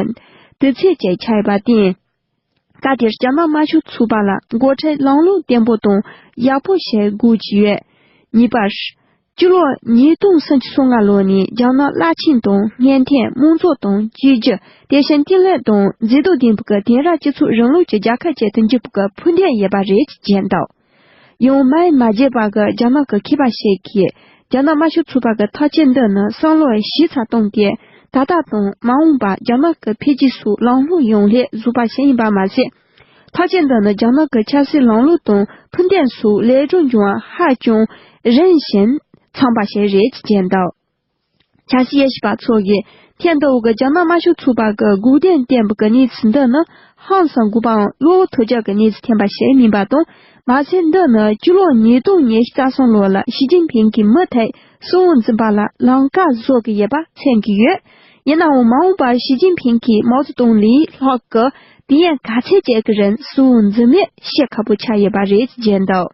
དུས་ཚོད་ཅིག་ཆགས་ཡོད་པར་བརྟེན། སྐབས་དེར་རྒྱ་ནག་དམར་ཤོག་ཚོགས་པ་ལ་འགོ་ཁྲིད་ལམ་ལུགས་བརྟན་པོ་དང་ཡག་པོ་ཞིག་དགོས་ཀྱི་ཡོད། གཉིས་པར། སྤྱི་ལོ་ཉིས་སྟོང་སུམ་ཅུ་སོ་ལྔ་ལོ་ནས་རྒྱ་ནག་རླབས་ཆེན་དང་སྔོན་ཐོན་དམངས་གཙོ་དང་གཅིག་གྱུར། དེ་བཞིན་བརྟན་ལྷིང་དང་མཛེས་སྡུག་ལྡན་པའི་དེང་རབས་སྤྱི་ཚོགས་རིང་ལུགས་ཀྱི་རྒྱལ་ཁབ་ཅིག་ཏུ་འགྱུར་བའི་ཕུགས་འདུན་ཡོད་པ་རེད་ཅེས་བརྗོད་འདུག་ཡང་མིང་མ་བརྗོད་པ་གི་རྒྱ་ནག་གི་མཁས་པ་ཞིག་གིས་རྒྱ་ནག་དམར་ཤོག་ཚོགས་པ་གི་ཐག་གཅོད་འདི་ནི་བསམ་བློ་ཞིབ་ཚགས་བཏང་སྟེ། ད་ལྟ་དང་མ་འོངས་པ་རྒྱ་ནག་གི་འཕེལ་རྒྱས་སོགས་ལམ་ལྷོང་ཡོང་སླད་བཟོས་པ་ཞིག་ཡིན་པ་མ་ཟད། ཐག་གཅོད་འདི་ནི་རྒྱ་ནག་གི་ཆབ་སྲིད་ལམ་ལུགས་དང་ཕུགས་འདུན་སོགས་ལེགས་གྲུབ་འབྱུང་བར་ཧ་ཅང་རིང་ཞིང་འཚམ་པ་ཞིག་རེད་ཅེས་བརྗོད་འདུག་ཆབ་སྲིད་དབྱེ་ཞིབ་པ་ཚོ་གིས་ཐེངས་འདི་འོག་གི་རྒྱ་ནག་དམར་ཤོག་ཚོགས་པ་གི་དགོས་འདུན་བཏོན་པ་གི་གནས་ཚུལ་འདི་ནི་ཧང་སང་དགོས་པའམ་བློ་ཐུག་རྒྱུ་གི་གནས་ཚུལ་ཐོན་པ་ཞིག་མིན་པ་དང་། མ་ཟད་འདི་ནི་སྤྱི་ལོ་ཉིས་སྟོང་ཉི་ཤུ་རྩ་གསུམ་ལོ་ལ་ཞི་ཅིན་ཕིང་གིས་མུ་མཐུད་སྲིད་དབང་འཛིན་པ་ལ་ལམ་ཁ་བཟོ་གི་ཡོད་པ་མཚོན་གྱི་ཡོད། ཡིན་ནའང་མ་འོངས་པར་ཞི་ཅིན་ཕིང་གིས་མའོ་ཙེ་ཏུང་ལས་ལྷག་གི་དུས་ཡུན་ག་ཚད་ཅིག་གི་རིང་སྲིད་དབང་འཛིན་མིན་བཤད་ཁག་པོ་ཆགས་ཡོད་པ་རེད་ཅེས་བརྗོད་འདུག་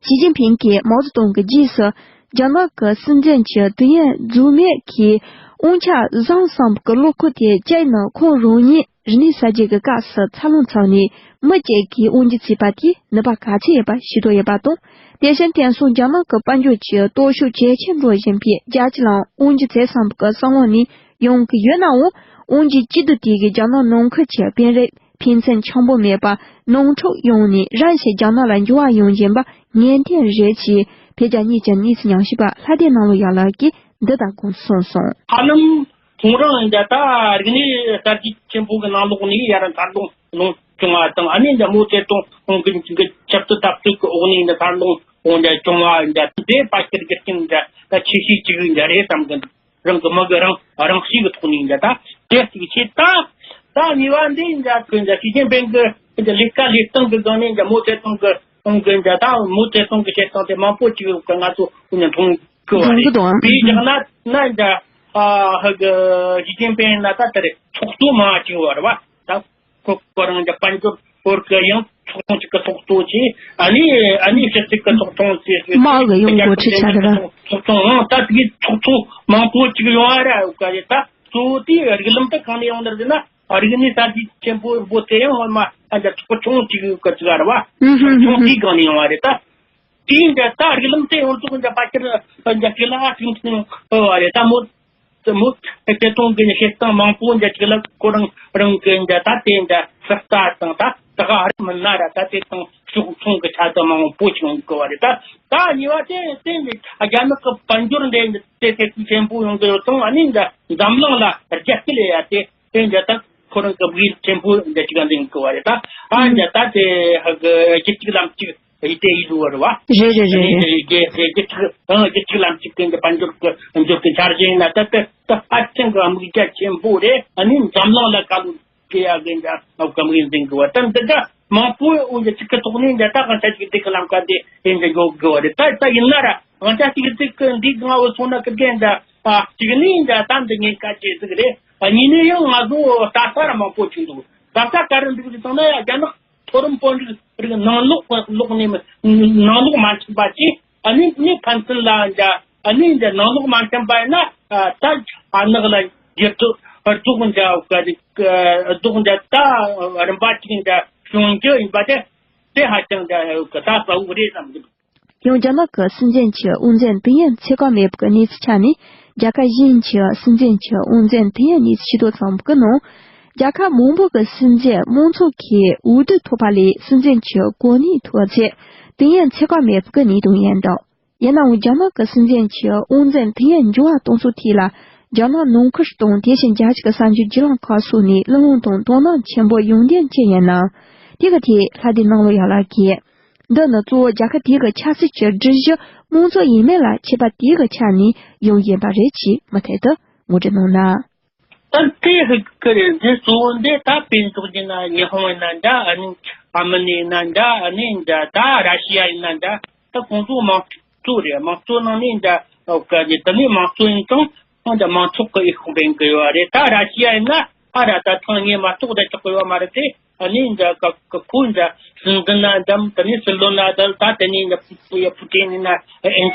ཞི་ཅིན་ཕིང་གིས་མའོ་ཙེ་ཏུང་གི་རྗེས་སུ་རྒྱ་ནག་གི་སྲིད་འཛིན་གྱི་དུས་ཡུན་རྫོགས་མེད་ཀྱི་དབང་ཆ་བཟུང་བསམ་གྱི་བློ་ཁོག་དེ་གཅིག་ནི་ཁོང་རང་ཉིད་རིག་གནས་གསར་བརྗེ་གི་སྐབས་སུ་འཚར་ལོངས་བྱུང་ནས་མི་གཅིག་གིས་དབང་སྒྱུར་བྱས་པ་དེས་ནུས་པ་ག་ཚད་ཡོད་པ་ཤེས་རྟོགས་ཡོད་པ་དང་། དེ་བཞིན་དེང་སང་རྒྱ་ནག་གི་དཔལ་འབྱོར་གྱི་སྟོབས་ཤུགས་ཇེ་ཆེར་འགྲོ་བཞིན་པའི་རྒྱལ་སྤྱི་ལའང་དབང་སྒྱུར་བྱེད་བསམ་གྱི་བསམ་བློ་ནི་ཡོང་གི་ཡོད་ནའང་། དབང་སྒྱུར་བྱེད་དུས་དེ་གའི་རྒྱ་ནག་ནང་ཁུལ་གྱི་དཔོན་རིགས་ ཕན་ཚུན་འཆམ་པོ་མེད་པར་ནང་འཁྲུག་ཡོང་ནས་རང་ཞིག་རྒྱ་ནག་ལ་འགྱུར་བ་ཡོང་བཞིན་པ་ངེས་གཏན་རེད་ཅེས་བོད་རྒྱ་གཉིས་ཀྱི་གནས་ཚུལ་ཉམས་ཞིབ་པ་ལྷ་སྡེ་སྣང་བ་ཡག་ལགས་ཀྱིས་འདི་ལྟར་དགོངས་གསུངས་སོང་། ཧ་ལམ་ཁོང་རང་འདི་ད་རིག་གནས་གསར་བརྗེ་ཆེན་པོ་གི་ནང་ལོགས་ནས་ཡར་འཚར་ལོངས་ལོངས་བྱུང་བ་དང་། ཨ་ནི་འདི་མའོ་ཙེ་ཏུང་གི་ཆབ་སྲིད་འཐབ་རྩོད་ཀྱི་འོག་ནས་འདི་འཚར་ལོངས་འོང་འདི་བྱུང་བ་འདི་དེ་ཕལ་ཆེར་རྒྱུ་རྐྱེན་འདི་ད་ཆེ་ཤོས་གཅིག་འདི་རེད་བསམ་གི་འདུག་རང་གི་མི་གི་རང་རང་གཤིས་ཀྱི་ཐོག་ནས་འདི་ད་དེ་གཅིག་བྱས། ད་ད་གཉིས་པ་འདི་འདི་ཁོས་འདི་ཞི་ཅིན་ཕིང་གི་འདི་ལས་ཀ་ལས་སྟངས་ཀྱི་སྒང་ནས་འདི་མའོ་ཙེ་ཏུང་གི་ཏུང་གི་འདི་ད་མའོ་ཙེ་ཏུང་གི་བཤད་སྟངས་དེ་མང་པོ་ཅིག་གི་ང་ཚོ་ཀུན་ནས་མཐོང་གི་བ་མཐོང་གི་རེད། འདུག་དང་། དཔེ་བཞག་ན་ན་འདི་ཨ་ཧ་གི་ཞི་ཅིན་ཕིང་ན་ད་དེ་རེད། ཚོགས་གཙོ་མང་ཅིག་བ་རེད་བ། ད་ཁོ་ཁོ་རང་གི་དཔལ་འབྱོར་སྐོར་གི་ཡང་ཚོགས་ཆུང་གཅིག་གི་ཚོགས་གཙོ་བྱས། ཨ་ནི་ཨ་ནི་སྤྱི་གཅིག་གི་ཚོགས་ཆུང་བྱས། དམག་གི་ཡང་འགོ་ཁྲིད་ཆགས་རེད་པ། ཚོགས་ཆུང་ཨང་ད་དེའི་ཚོགས་ཆུང་མང་པོ་ཅིག་ཡོང་བ་ར་ཡོད་ག་རེད། ད་གཙོ་བོ་དེའི་རིགས་ལམ་དེ་གང་ནས་ཡོང་ནི་རེད་ཟེར་ན། རིག་གནས་གསར་བརྗེ་ཆེན་པོ་པོ་དེ་ཡང་སྔོན་མ་ཨ་འདྲ་ཚོགས་ཆུང་ཅིག་གི་ཅིག་ར་བ། ཨུ་ཧུམ་ཚོགས་ཆུང་དེའི་སྒང་ནས་ཡོང་བ་རེད་ད། དེའི་འདྲ་ད་རིགས་ལམ་དེ་ཡོང་ཚུལ་འདྲ་ཕལ་ཆེར་འདྲ་ཅིག་ལ་ཨ་ཅིག་མཐོང་བ་རེད། ད་མའོ་དེ་མའོ་ཙེ་ཏུང་གི་བཤད་སྟངས་མང་པོ་འདྲ་ཅིག་ལ་ཁོ་རང་རང་གི་འདྲ་ད་དེ་འདྲ་ཚོད་ལྟ་དང་ད་ད་ག་རེ་མིན་ན་ར་ད་དེ་དང་ཕྱོགས་མཚུངས་ཀྱི་ཆ་དང་མང་པོ་ཞིག་ཡོང་གི་བ་རེད། ད་ད་གཉིས་པ་དེ་དེ་འདྲ་རྒྱ་ནག་གི་དཔལ་འབྱོར་འདྲ་དེ་དེ་ཆེན་པོ་ཡོང་གི་ཡོད་ཙང་། ཨ་ནི་འདྲ་འཛམ་གླིང་ལ་རྒྱ་སྐྱེད་ལས་ཡ་དེ་དེ་འདྲ་ད་ཁོ་རང་གི་དམིགས་ཡུལ་ཆེན་པོ་འདྲ་ཅིག་འདྲ་ཡོང་གི་བ་རེད། ད་ཨ་འདྲ་ད་དེ་ཧ་གི་རྒྱུ་གཅིག་ལམ་གཅིག་ཡིད་བརྟན་ཡིད་འགྲོ་བ་རེད་བ། རེད་རེད་རེད་རེད། རྒྱལ་རྒྱལ་ཚིག་ཨང་རྒྱལ་ཚིག་ལམ་གཅིག་གི་འདི་དཔལ་འབྱོར་གྱི་འབྱོར་གྱི་འཆར་གཞི་ཡིན་ན་ད་ལྟ་ད་ཧ་ཅང་གི་དམིགས་རྒྱ་ཆེན་པོ་རེད། ཨ་ནི་འཛམ་གླིང་ལ་ཁ་ལོ་སྐྱེ་ཡ་གི་འདྲ་ཨ་དམིགས་ཡུལ་འཛིན་དགོས་བ། ད་འདི་འདྲ་མང་པོ་འོ་འདི་གཅིག་གི་ཐོག་ནས་འདི་ད་གང་ཆ་ཞིག་འདི་གི་ལམ་ཁ་འདི་ཡིན་འདི་འགྲོ་དགོས་བ་རེད། ད་ད་ཡིན་ན་ར་གང་ཆ་ཞིག་འདི་གི་འདི་གང་འོ་སོང་ན་གི་འདི་འདྲ་ཨ་གཅིག་ནས་འདྲ་ད་འདི་ཉེན་ཁ་ཆེ་ཟིག་རེད། ཨ་གཉིས་ནས་ཡང་ང་ཚོ་ལྟ་ས་ར་མང་པོ་ཅིག་འདུག་ད་ལྟ་ག་རེ་འདུག་ཟེར་སོང་ན་ཡ་རྒྱ་ནག་མཐོ་རིམ་དཔོན་རིགས་རིགས་ནང་ལོགས་ལོགས་ནས་ནང་ལོགས་མ་མཐུན་པ་ཅིག་ཨ་ནི་ནི་ཕན་ཚུན་ལ་འདྲ་ཨ་ནི་འདྲ་ནང་ལོགས་མ་མཐུན་པ་ཡིན་ན་ད་ཨ་ནག་ལ་རྒྱབ་ཐོ་རྡོག་འདྲ་ག་རེ་རྡོག་འདྲ་ད་རིམ་པ་གཅིག་འདྲ་བྱུང་རྒྱུ་ཡིན་པ་དེ་དེ་ཧ་ཅང་འདྲ་ད་གསལ་བོ་རེད་བསམ་གི་འདུག་ཡང་རྒྱ་ནག་གི་སྲིད་འཛིན་གྱི་དབུ་འཛིན་ཏིང་ཡན་ཚེ་གང་མེད་པའི་གནས་ཚུལ་ཆ་ནས། རྒྱལ་ཁབ་གཞན་གྱི་སྲིད་འཛིན་གྱི་དབུ་འཛིན་ཏིང་ཡན་གནས་ཚུལ་ཤེས་རྟོགས་ཙམ་གྱི་ནང་། རྒྱལ་ཁབ་མང་པོ་གི་སྲིད་འཛིན་དམངས་གཙོ་གི་འོས་བསྡུ་ཐོབ་པ་ལས་སྲིད་འཛིན་གྱི་གོ་གནས་ཐོབ་ཚེ་ཏིང་ཡན་ཚེ་གང་མེད་པའི་གནས་སྟངས་ཡིན་འདུག་ཡིན་ནའང་རྒྱ་ནག་གི་སྲིད་འཛིན་གྱི་དབུ་འཛིན་ཏིང་ཡན་འགྱུར་བ་གཏོང་ཕྱོགས་ཐད་ལ། རྒྱ་ནག་ནང་ཁུལ་དང་དེ་བཞིན་རྒྱལ་སྤྱི་གི་གསར་འགྱུར་བརྒྱུད་ལམ་ཁག་སོགས་ནས་བློ་མང་དང་དོ་སྣང་ཆེན་པོ་ཡོང་བསྡད་ཀྱི་ཡིན་ནའང་། དེ་གི་ཐད་ལྷ་སྡེ་སྣང་བ་ཡག་ལགས་ཀྱིས། འདི་ནི་གཙོ་བོ་རྒྱལ་ཁབ་དེ་གི་ཆབ་སྲིད་ཀྱི་སྒྲིག་གཞི་དམངས་གཙོ་ཡིན་མིན་ལ་ཁྱད་པར་དེ་གི་ཆ་ནས་ཡོང་བཞིན་པ་རེད་ཅེས་མུ་མཐུད་དུ་ངོ་སྤྲོད་གནང་གནང་། ད་དེ་ཧི་ཀི་རེད། འདི་གཙོ་བོ་འདི་ད་དཔེ་འཇོག་རྒྱུ་ན་ཉི་ཧོང་ཡིན་ན་འདྲ། ཨ་ནི་ཨ་མི་ནི་ཡིན་ན་འདྲ། ཨ་ནི་འདྲ་ད་ར་ཤི་ཡ་ཡིན་ན་འདྲ། ད་ཁོང་ཚོ་དམངས་གཙོ་རེད། དམངས་གཙོ་ནང་ནས་འདྲ་ཨོ་ཀ་རེད། དེ་ནས་དམངས་གཙོ་ཡིན་ཙང་ཁོང་ཚོ་དམངས་ཚོགས་ཀྱི་འོས་ཤོག་འཕེན་གི་ཡོད་རེད། ད་ར་ཤི་ཡ་ཡིན་ན་ཨ་ར་ད་ཐེངས་ངས་མ་གཏོགས་ད་ཆོག་གི་ཡོད་མ་རེད་དེ། ཨ་ནི་འདྲ་ཀ་ཀ་ཁོ་འདྲ་སྲིད་འཛིན་ན་འདྲ་དེ་ནས་སྲིད་བློན་ན་འདྲ་ད་དེ་ནས་འདྲ་ཕུ་ཕུ་ཡ་ཕུ་ཏིན་ཡིན་ན་ཨེ་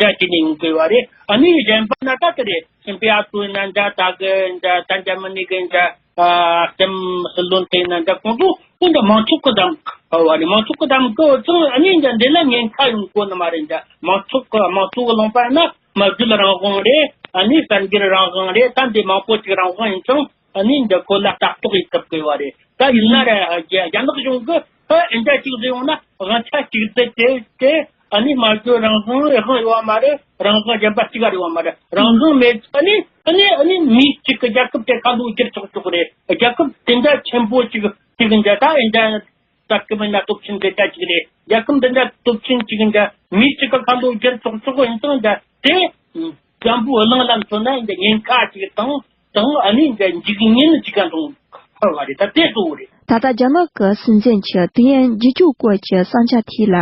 འདྲ་བྱས་ནས་ཡོང་གི་ཡོད་རེད། ཨ་ནི་གཞན་པ་ན་ད་དེ་རེད། སྲིད་པའི་ཨ་ཁུ་ཡིན་ན་འདྲ་ད་གི་འདྲ་ད་འདྲ་མི་ནི་གི་འདྲ་ཨ་སྲིད་སྲིད་བློན་དེ་ཡིན་ན་འདྲ་ཁོང་ཚོ་ཁོང་འདྲ་མང་ཚོགས་ཀྱི་བདམས་ཨ་བ་རེད། མང་ཚོགས་ཀྱི་བདམས་གི་ཙང་ཨ་ནི་འདྲ་འདི་ལ་ཉེན་ཁ་ཡོང་གོ་ནི་མ་རེད། འདྲ་མང་ཚོགས་ཀྱི་མང་གཙོ་གི་ལུང་པ་ཡིན་ན་མ་བརྗོད་རང་དབང་རེད། ཨ་ནི་གསར་འགྱུར་རང་དབང་རེད། ད་འདི་མང་པོ་ཅིག་རང་དབང་ཡིན་ཙང་། ཨ་ནི་འདི་ཁོ་ལ་ལྟ་རྟོག་ཡེད་ཐུབ་དགོས་བ་རེད། ད་ཡིན་ན་ར་རྒྱ་རྒྱ་ནག་གཞུང་གི་ཨ་ཨེ་འདྲ་ཅིག་བཟོས་ཡོང་ན་དབང་ཆ་གཅིག་སྡུད་དེ་དེ་ཨ་ནི་སྨྲ་བརྗོད་རང་དབང་དབང་ཡོད་བ་མ་རེད། རང་དབང་གཞན་པ་གཅིག་ག་རེད་བ་མ་རེད། རང་དབང་མེད། ཨ་ནི་ཨ་ནི་ཨ་ནི་མི་གཅིག་གི་རྒྱལ་ཁབ་དེ་ཁ་ལོ་བསྒྱུར་ཆོག་ཆོག་རེད། རྒྱལ་ཁབ་དེ་འདྲ་ཆེན་པོ་ཅིག་ཅིག་འདྲ་ད་ཨེ་འདྲ་ད་སྐུ་མི་ན་སྟོབས་ཆེན་དེ་འདྲ་ཅིག་རེད། རྒྱལ་ཁབ་འདི་འདྲ་སྟོབས་ཆེན་ཅིག་འདྲ་མི་གཅིག་གི་ཁ་ལོ་བསྒྱུར་ཆོག་ཆོག་ཡིན་ཙང་འདྲ་དེ། བཙན་པོའི་གླིང་ལ་མཚོན་ན་འདི་ཉེན་ཁ་ཅིག་དང་དང་ཨ་ནི་འདི་འཇིགས་ཉེན་ཅིག་ག་འདུག་ཧ་བ་རེད། ད་དེ་གཙོ་བོ་རེད། ད་ལྟ་རྒྱ་ནག་གི་སྲིད་འཛིན་གྱི་ཏིང་ཡན་འགྱུར་རྒྱུ་སྐོར་གྱི་བསམ་འཆར་ཐད་ལ་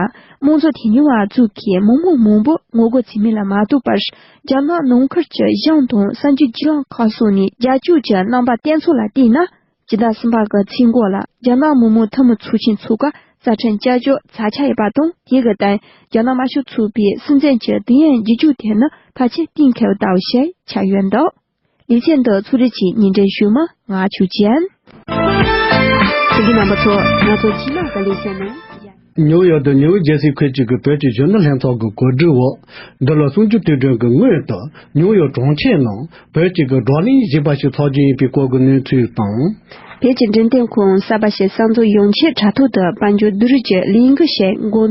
དམངས་གཙོ་དོན་གཉེར་བ་ཚོས་ཀྱི་མི་མང་མང་པོ་ངོ་རྒོལ་བྱེད་མིན་ལ་མ་ལྟོས་པར། རྒྱ་ནག་ནང་ཁུལ་གྱི་གཞུང་དང་གསར་འགྱུར་བརྒྱུད་ལམ་ཁག་སོགས་ནས་རྒྱབ་སྐྱོར་གྱི་རྣམ་པ་བསྟན་ཚུལ་ལ་བལྟས་ན། སྤྱི་ཟླ་གསུམ་པ་གི་ཚེས་འགོ་ལ་རྒྱ་ནག་མི་མང་འཐུས་མི་ཚོགས་ཆེན་ཚོགས་སྐབས་རྩ་ཁྲིམས་བསྐྱར་བཅོས་ཚར་ཆགས་ཡོད་པ་དང་། དེ་གི་སྟེང་རྒྱ་ནག་དམར་ཤོག་ཚོགས་པའི་སྲིད་འཛིན་གྱི་ཏིང་ཡན་འགྱུར་རྒྱུ་དེ་ནི་ཕལ་ཆེར་གཏན་འཁེལ་བ་ལྟ་བུ་ཞིག་ཆགས་ཡོད་འདུག་ལེ་ཚན་འདི་ཚོགས་སྒྲིག་གིས་སྙན་སྒྲོན་ཞུས་མི་ང་ཆོས་ཅན། ཁྱེད་ཀྱི་རྣམ་པ་ཚོ་ང་ཚོ་བྱིས་ལ་ག་ལེ་ཤ་ནང་། ནིའུ་ཡོག་ཏུ་ནིའུ་ཇེར་སི་ཁུལ་གཅིག་གི་བོད་ཀྱི་གཞོན་ནུ་ལྷན་ཚོགས་ཀྱི་གོ་སྒྲིག་འོག་འདི་ལོ་གསུམ་བཅུ་དུས་དྲན་གྱི་སྔོན་དུ་ནིའུ་ཡོག་གྲོང་ཁྱེར་ནང་བོད་ཀྱི་བགྲོ་གླེང་ཞེས་པ་ཞིག་འཚོགས་རྒྱུ་ཡིན་པའི་སྐོར་གྱི་གནས་ཚུལ་དང་། བོད་ཀྱི་འཕྲིན་སྟེགས་ཁང་གསར་པ་ཞིག་གསར་འཛུགས་ཡོང་ཆེད་དྲ་ཐོག་ཏུ་དཔལ་འབྱོར་བསྡུ་རུབ་ཀྱི་ལས་འགུལ་ཞིག་འགོ་